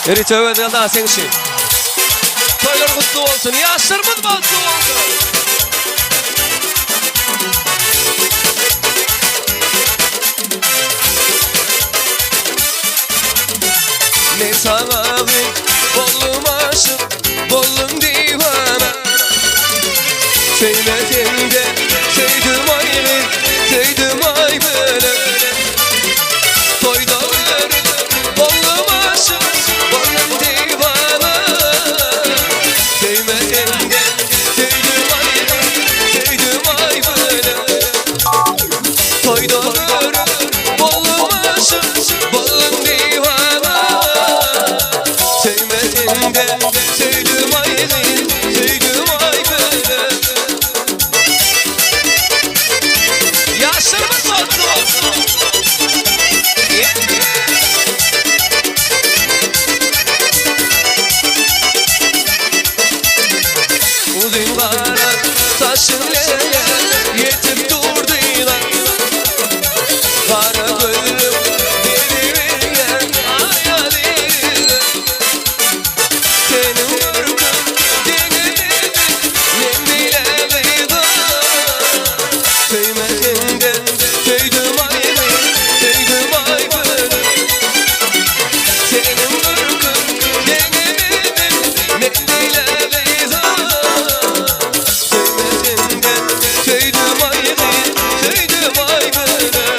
Ýörite Öwezgeldi aga seň üçin. Toýlar gutly bolsun, ýaşlarymyz bagtly bolsun. Men saňa boldum aşyk, boldum diwana. Söýmesem-de söýdüm aý gyz, söýdüm aý bölek. Toýda görüp boldum aşyk, boldum diwana. Söýmesem-de söýdüm aý gyz, söýdüm aý bölek. Toýda görüp boldum aşyk, boldum diwana. Söýmesem-de söýdüm aý gyz, söýdüm aý bölek. Ýaşlarymyz bagtly bolsun! Uzyn gara saçyň lele ýetip durdylar. Gara gözlüm geliberýän aýalyň. Seniň görküň deňemedi men beýle gyza. Söýmesem-de söýdüm aý gyz, söýdüm aý bölek. Seniň görküň deňemedi men beýle gyza. Söýmesem-de söýdüm aý gyz, söýdüm aý bölek.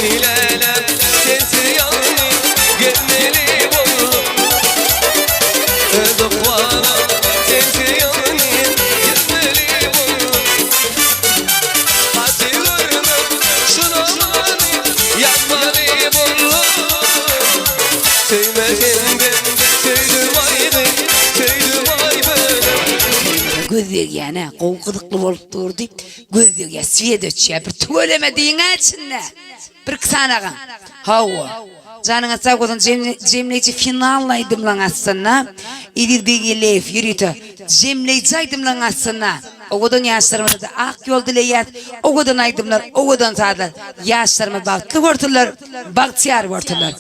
Indi sensiz ýalňyz gezmeli boldum. Öz ykbalyma sensiz ýalňyz gezmeli boldum. Gaty görmek şu namany ýazmaly boldum. Söýmesem-de söýdüm aý gyz, söýdüm aý bölek. Göz degýän-ä, gowy gyzykly bolup dur diýip, göz degýär, swet öçýär. Bir tüweleme diýiň-ä içinde. Birki sany agaň. Hawa. Janyňyz sag bolsun jemleýji final aýdymlaň astynda Eziz Begeleýew ýörite jemleýji aýdymlaň astynda owadan ýaşlarymyza-da ak ýol dileýäs owadan aýdymlar owadan sazlar ýaşlarymyz bagtly bolsunlar bagtyýar bolsunlar.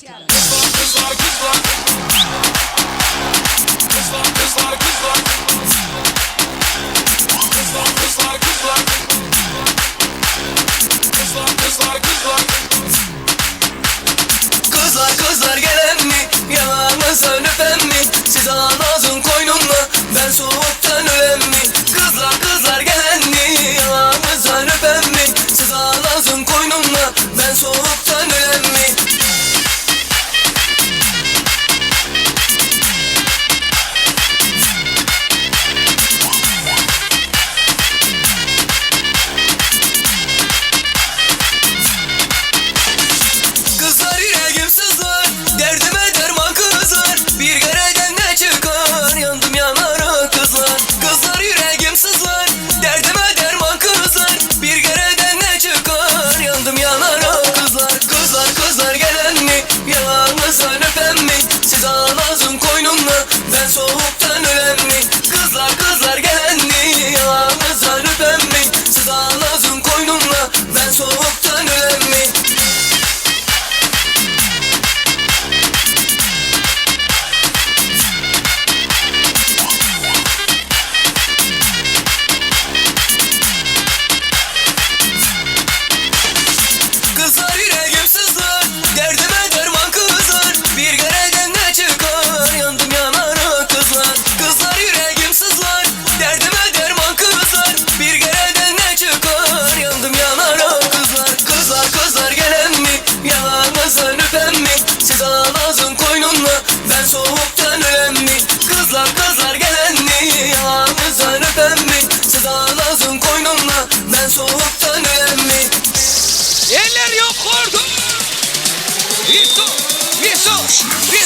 Kızlar kızlar gelen mi? Yanağınızdan öpen mi? Siz ağzın koynumda Ben soğuktan ölen mi? Kızlar kızlar gelen mi? Yanağınızdan öpen mi? Siz ağzın koynumda Ben soğuktan ölen mi?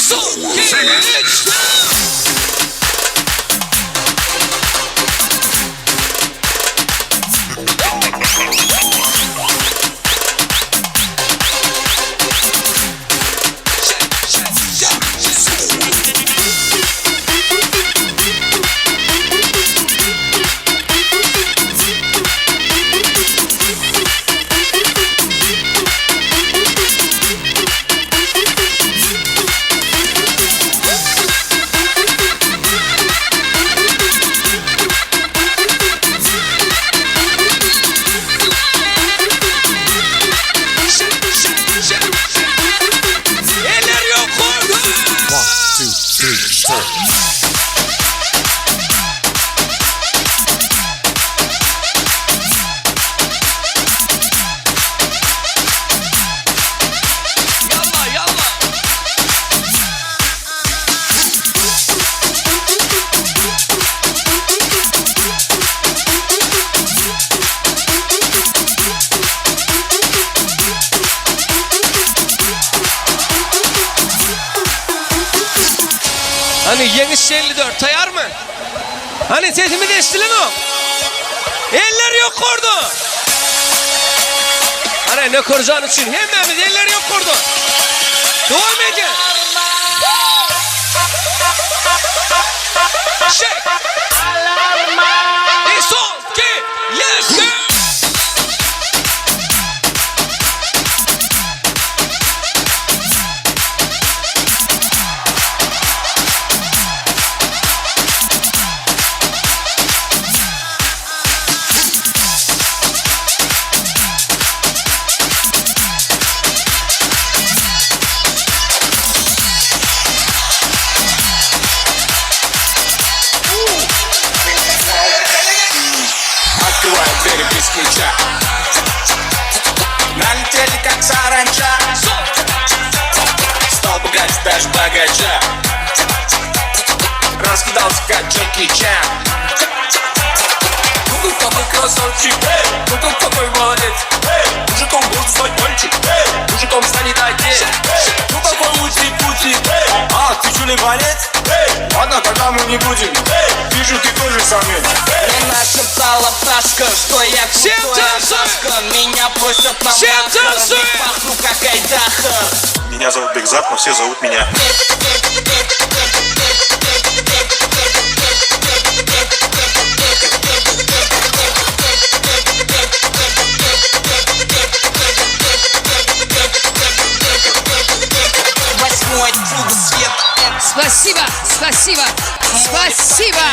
Son, iki, üç, Eller ýokarda! One, two, three, four. Ýalla, ýalla! Hany Ýeňiş 54 taýarmy? Hany sesimiz eşdilenok. Eller ýokarda. Hany Nökerjan üçin hemmämiz eller ýokarda. Dowam edýär. Şek. E son, ki, let's go. Открываю двери без ключа Налетели как саранча Стал богаче даже богача Раскидался как Джеки Чан Ну ты какой красавчик, ну ты какой молодец Мужиком должен стать мальчик, мужиком станет отец Ну какой ути-пути, а ты что ли борец? Ладно, тогда мы не будем, вижу, ты тоже самец Мне нашептала пташка, что я Всем крутой танцуем! арашка Меня просят на Всем махар, танцуем! ведь пахну как айдахар Меня зовут Бекзат, но все зовут меня. Восьмое чудо света Spasiba, spasiba, spasiba.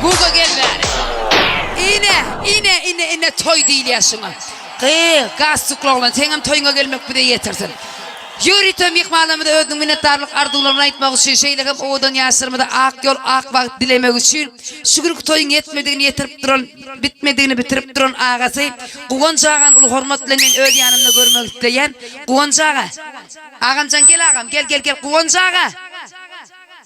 Guga gel bäri. Ine, ine, ine, ine toý diýilýär şuňa. Gyz, galstukly oglan, seňem toýuňa gelmek bize ýetirsin. Ýörite myhmanlarymyza özüniň minnetdarlyk arzuwlaryny aýtmak üçin, şeýle hem owadan ýaşlarymyza ak ýol, ak bagt dilemek üçin, şu günki toýuň ýetmedigini ýetirip duran, bitmedigini bitirip duran agasy Guwanç agany uly hormat bilen men öz ýanymda görmek isleýän. Guwanç aga! Agamjan gel agam, gel, gel, gel, Guwanç aga!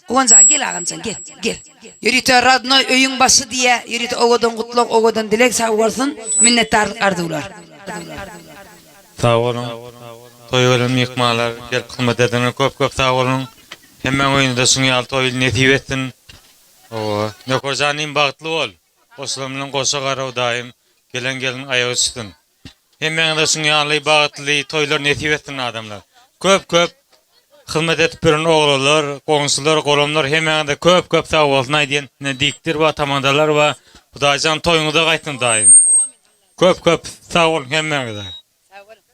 Guwanç aga gel agamjan gel, gel. Ýörite radnoý öýüň başy diýýä, ýörite owadan gutlag, owadan dileg sag bolsun, minnetdarlyk arzuwlar. Sag boluň. Toýa gelen myhmanlar, gelip hyzmat edenler köp köp sag boluň. Hemmäň öýüňizde şuň ýaly toý nesip etsin. Hawa. Nökerjan inim bagtly bol. Goşulan bilen goşa gara Hudaýym gelen gelin aýagy düşsün. Hemmäňize şuň ýaly bagtly toýlar nesip etsin adamlar. Köp köp hyzmat edip ýören oglanlar, goňşular, golamlar hemmäňize köp köp sag bolsun aýdýan. Ine dikdir bar, tamadalar bar. Hudaýjan toýuňyza gaýtsyn daýym. Köp köp sag boluň hemmäňize.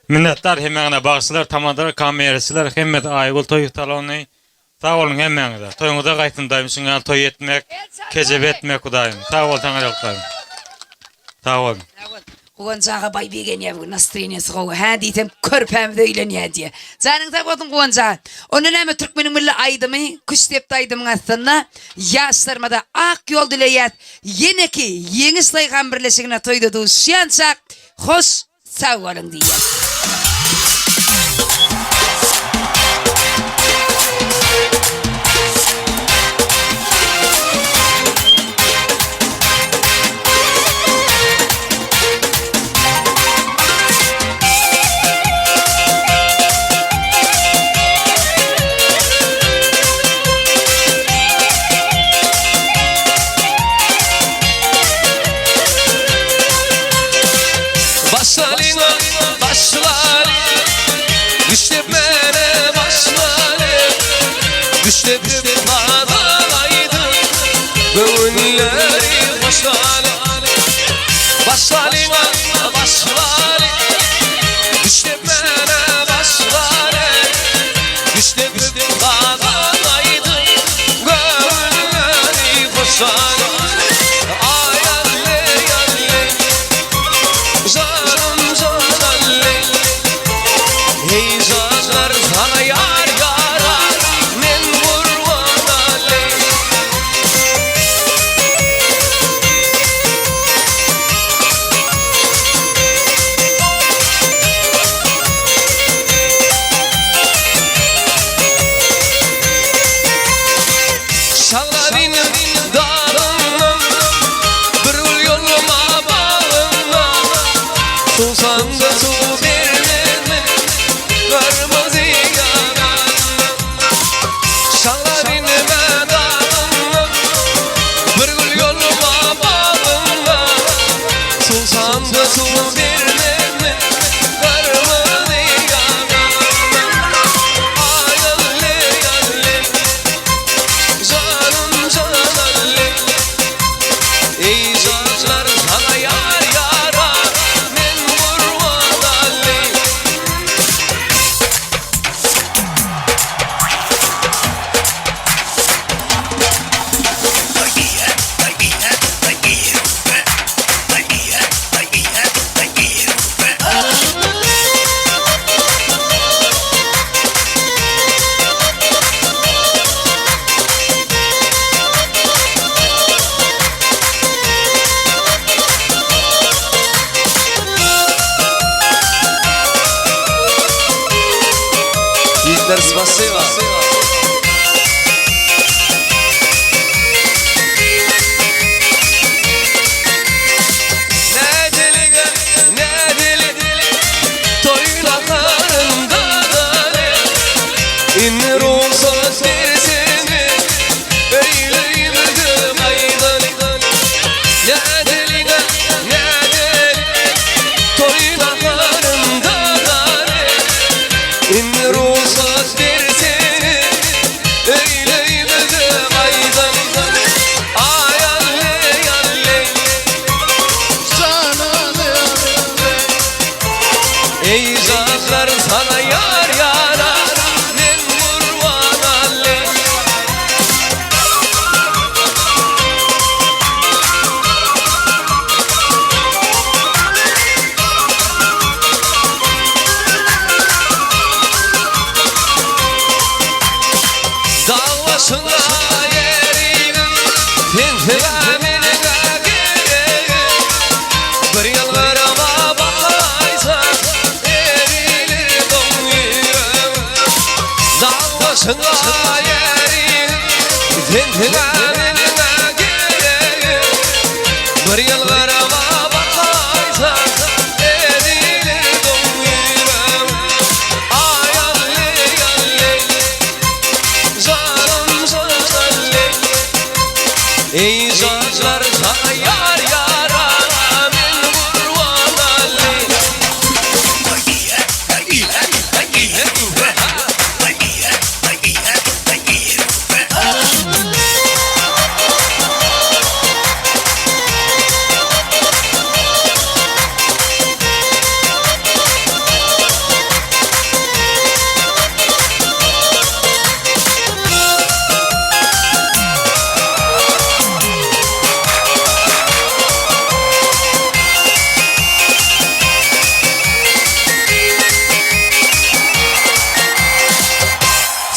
Minnetdar hemmäňize bagşylar, tamadalar, kameraçylar hemmesi Aýgül toý salony Sag boluň hemmäňize. Toýuňyza gaýtsyn Hudaýym şuň ýaly toý etmek, kejebe etmek Hudaýym. Sag bol saňa Hudaýym. Sag bol. Guwanç aga baý begenýär bu gün nastreniýasy gowy hä diýsem körpämiz öýlenýär diýýär. Janyň sag bolsun Guwanç aga. Onda näme türkmeniň milli aýdymy küştdepdi aýdymyň astynda ýaşlarymyza ak ýol dileýäs. Ýeneki Ýeňiş daýhan birleşigine toýda duşýançak hoş Sag boluň diýýän. Başlalyň başlaly Düşlemäne başlaly Düşlepip galan aýdym Göwünleri hoşaly Aý alle alle Janym jan alle Heý janlar saňa ýar ýarar Men gurban alle. Şaglaryň dagyndan bir gül ýolma bagyndan Suwsanda suw bermezmi gyrmyzy ýanagyndan Şaglaryň dagyndan bir gül ýolma bagyndan Suwsanda suw bermezmi gyrmyzy ýanagyndan Aý alle alle Janym jan alle Eý janlar saňa ýar ýarar Men gurban alle. Ýigitler spasiba. Nädelige, nädeli, toý naharynda däli. Indi rugsat bersene, öýlerimize gaýdaly. Nädelige, nädeli, toý naharynda däli. Indi rugsat bersene, öýlerimize gaýdaly. Aý alle, alle. Eý janlar saňa ýar ýarar men gurban alle. Dag başynda ýerim Sensiz-ä meniň-ä geregim Bir ýylgyrma bakaýsaň Erilir doň ýüregim Dag başynda ýerim Sensiz-ä meniň-ä geregim Bir ýylgyrma bakaýsaň Erilir doň ýüregim Aý alle alle Janym jan alle Eý janlar saňa ýar ýarar men gurban alle.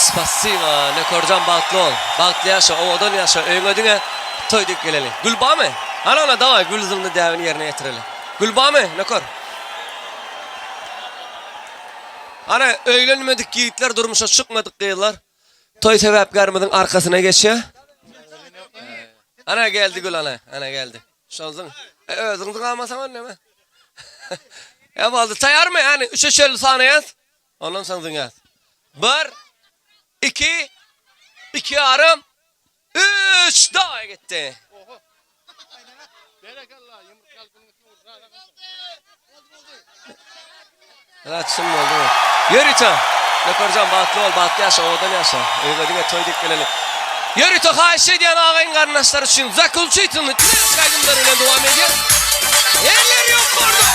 Spasiba Nökerjan bagtly bol. Bagtly ýaşa, owadan ýaşa, öýüňe diňe toý diýip geleli. Gül barmy? Hany onda daway gül zyňdy däbini ýerine ýetireli. Gül barmy Nöker? Hany öýlenmedik ýigitler durmuşa çykmadyk gyzlar Toý sebäpkärimiziň arkasyna geçýär. Ana geldi Gül ana, ana geldi. Şonsuň, e, özüň zyňamasaň onda näme? E boldy, taýarmy? Hany üçe çenli sanaýas. Ondan soň zyňýas. Bir, iki, iki ýarym, üç, dawaý gitdi. Raçyn boldy. Ýörite. Nökerjan bagtly bol, bagtly ýaşa, owadan ýaşa. Öýüňe diňe toý diýip geleli. Ýörite haýyş edýän agaýyn garyndaşlar üçin zaklçytylny ters aýdymlar bilen dowam edýär. Eller ýokarda!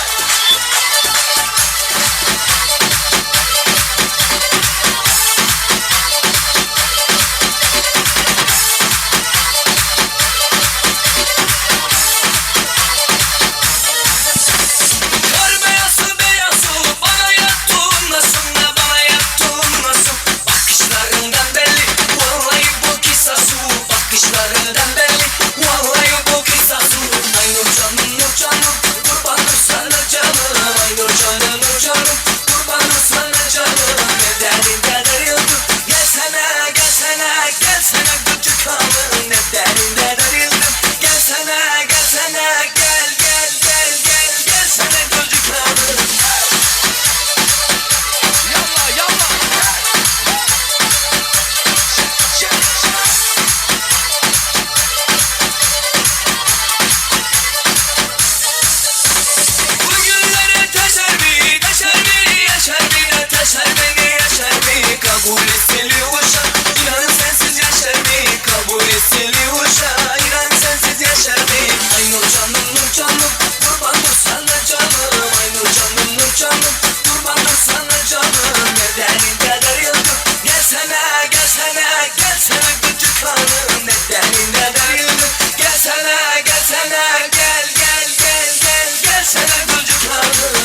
Kar beýasy beýasy bana ýatdym nasıl ne bana ýatdym nasıl Bakışlarından belli vallahi bu kisası Bakışlarından belli vallahi bu kisası Ay nur canım nur canım kurbandır sana canım Ay nur canım nur canım kurbandır sana canım Nedenin kaderildi gelsene gelsene gelsene gıcık hanım Nedenin kaderildi gelsene gelsene gel gel gel gel gelsene gıcık hanım Yalla yalla. Bugünlere teşer mi, teşer mi, yaşar mi, teşer beni, yaşar mi, kabul etsin uşa, İnan sensiz yaşar mi, kabul etsin uşa, İnan sensiz yaşar mi, Ay nur canım, nur canım, kurbandır sana canım, Ay nur canım, nur canım, kurbandır sana canım, Nedenin kader yıldır, gelsene, gelsene, gelsene gıcık hanım, Nedenin kader yıldır, gelsene, gelsene, gel, gel, gel, gel, gelsene gıcık hanım.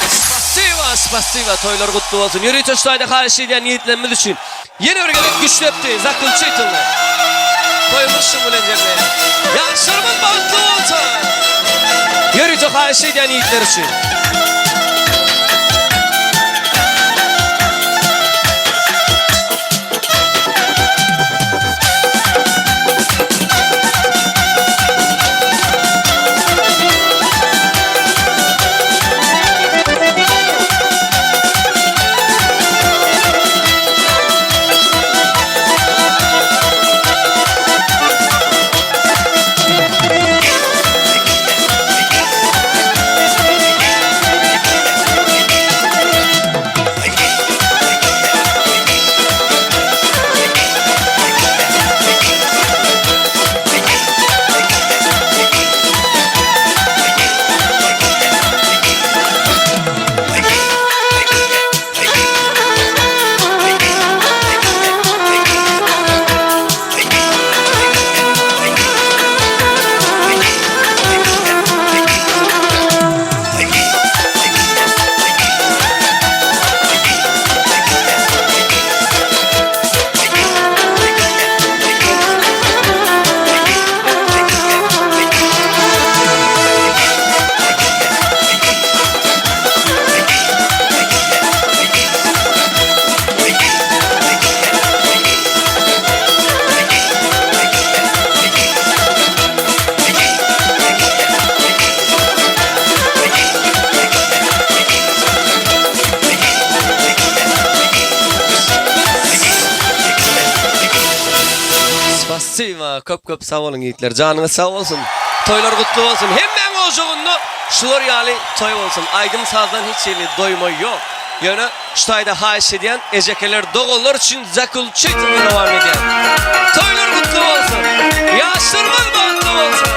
Spasiba, spasiba. Toýlar gutly bolsun. Ýörite şu taýda haýyş edýän ýigitlerimiz üçin. Ýene bir gezek güçlepdi. Zaklçitelny. Toýumyz şuň bilen jemlenýär. Ýaşlarymyz bagtly bolsun. Ýörite haýyş edýän ýigitler üçin. Spasiba, köp köp sag boluň ýigitler. Janyňyz sag bolsun. Toýlar gutly bolsun. Hemmäň ojagynda şular ýaly toý bolsun. Aýdym sazdan hiç hili doýma ýok. Ýöne şu taýda haýyş edýän ejekeler doganlar üçin zaklçitelny dowam edýär. Toýlar gutly bolsun. Ýaşlarymyz bagtly bolsun.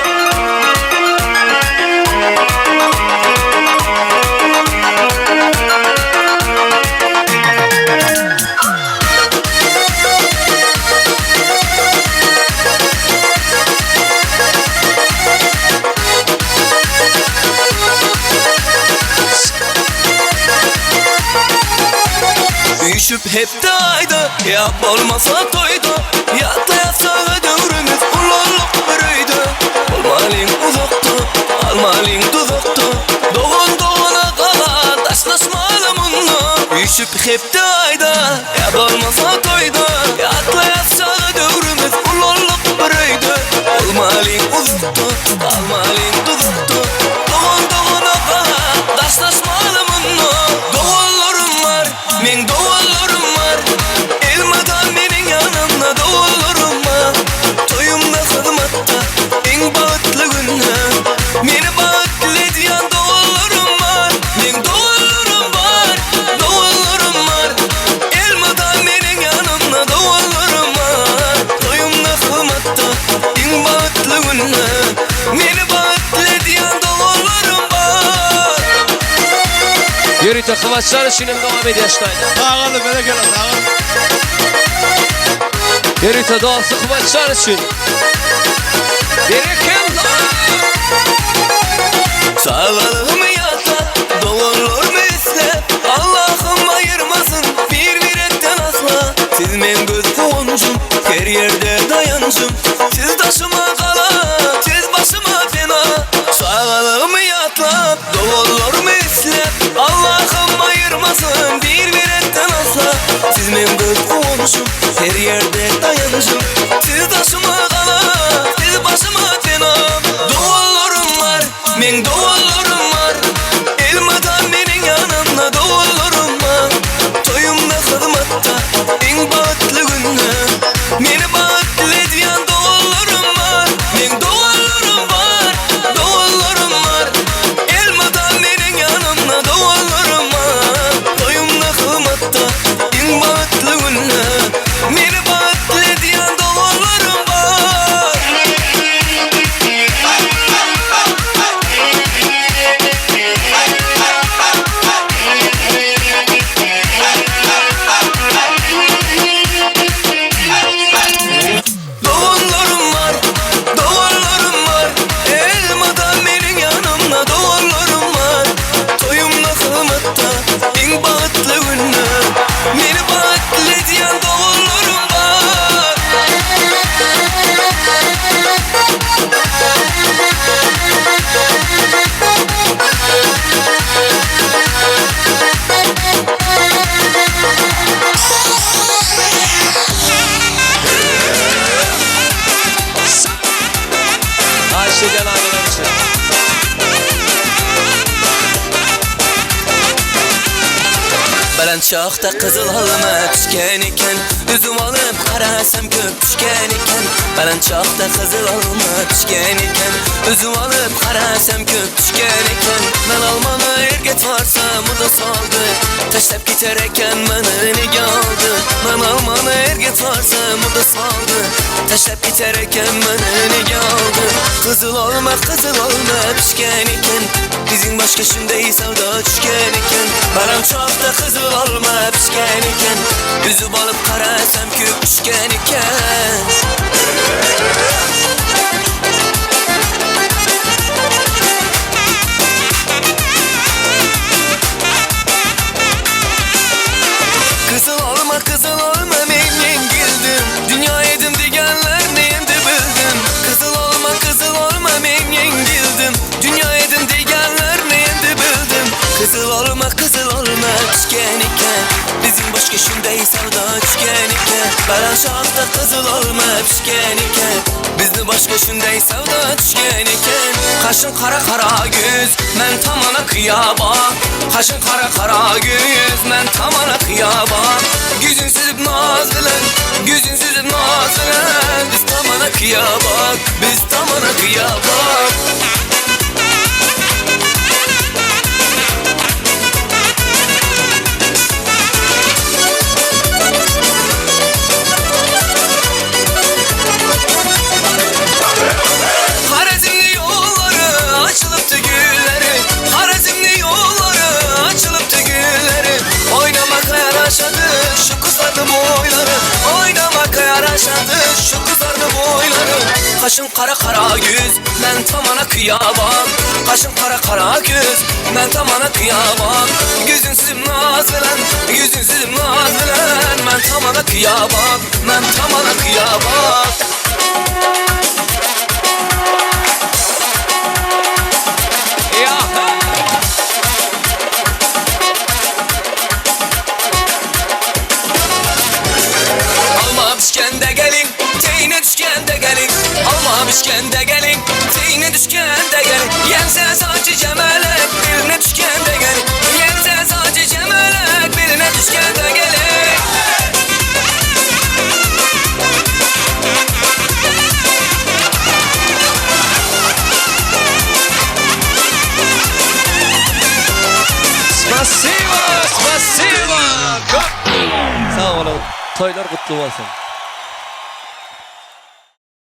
Üýşüp hepde aýda Ýa bolmasa toýda Ýatlaýasaga döwrümiz Ulallyk bir öýde Bolmalyň uzakda Galmalyň duzakda Dogan dogana gala Daşlaşmaly munda Üýşüp hepde aýda Ýa bolmasa toýda Ýatlaýasaga döwrümiz Ulallyk bir öýde Bolmalyň uzakda Galmalyň duzakda Dogan dogana gala Daşlaşmaly munda. Ýörite Hywaçlar üçin hem dowam edýär şu taýda. Sag boluň, berekella, sag boluň. Ýörite dosty Hywaçlar üçin. Berekella! Sagalygymy ýatlap, doganlarymy isläp, Allahym aýyrmasyn bir-birekden asla. Siz meň göz guwanjym, her ýerde daýanjym, Siz daşyma gala, siz başyma pena. Çagalygymy ýatlap, doganlarymy isläp, Allahym aýyrmasyn bir-birekden asla. Siz meň göz guwanjym, her ýerde daýanjym, Siz daşyma gala, siz başyma pena. Doganlarym bar, meň doganlarym bar, Elmydam meniň ýanymda doganlarym bar. Toýumda hyzmatda, iň bagtly günde, Meni bagtly edýän doganlarym bar. Meň doganlarym bar, doganlarym bar, Elmydam meniň ýanymda doganlarym bar. Toýumda hyzmatda, iň bagtly günde, Meni bagtly edýän doganlarym bar. Doganlarym bar, doganlarym bar, Elmydam meniň ýanymda doganlarym bar. Toýumda hyzmatda, iň bagtly günde, Meni bagtly edýän doganlarym bar. Haýyş edýän aileler üçin. Belent şahda gyzyl alma pişken eken Üzüm alyp garasam köp düşken eken Belent şahda gyzyl alma pişken eken Üzüm alyp garasam köp düşken eken Men almany erge tarsam o da saldy Taşlap giter eken meni nege aldy Men almany erge tarsam o da saldy Taşlap giter eken meni nege aldy Gyzyl alma gyzyl alma pişken eken Biziň başga şunday sawda düşken eken Baran çakda gyzyl alma pişken eken Üzüp alyp garasam köp düşken eken. Gyzyl alma gyzyl alma men ýeňildim Dünýa edim diýenlerini indi bildim Gyzyl alma gyzyl alma men ýeňildim Dünýa edim diýenlerini indi bildim Gyzyl alma gyzyl alma pişken eken Biziň başga şunday sawda düşken eken Baran şahda gyzyl alma pişken eken Bizni başga şunday sawda düşken eken Kaşyň kara kara göz men tamana kyýa bak Kaşyň kara kara göz men tamana kyýa bak Güzün süzüp naz bilen Güzün süzüp naz bilen Biz tamana kyýa bak Biz tamana kyýa bak. Horezmli ýollary açylypdy gülleri Horezmli ýollary açylypdy gülleri Oýnamaka ýaraşady şu gyzardy boýlary Oýnamaka ýaraşady şu gyzardy boýlary Gaşyň kara kara ýüz men tamana kyýa bak Gaşyň kara kara göz men tamana kyýa bak Ýüzüň süzüp naz bilen ýüzüň süzüp naz bilen Men tamana kyýa bak men tamana kyýa bak. Alma pişkende gelin, teýine düşkende gelin Alma pişkende gelin, teýine düşkende gelin Ýeňse saçy jemelek, biline düşkende gelin Ýeňse saçy jemelek, biline düşkende gelin. Spasiba, spasiba. Köp sag boluň. Toýlar gutly bolsun.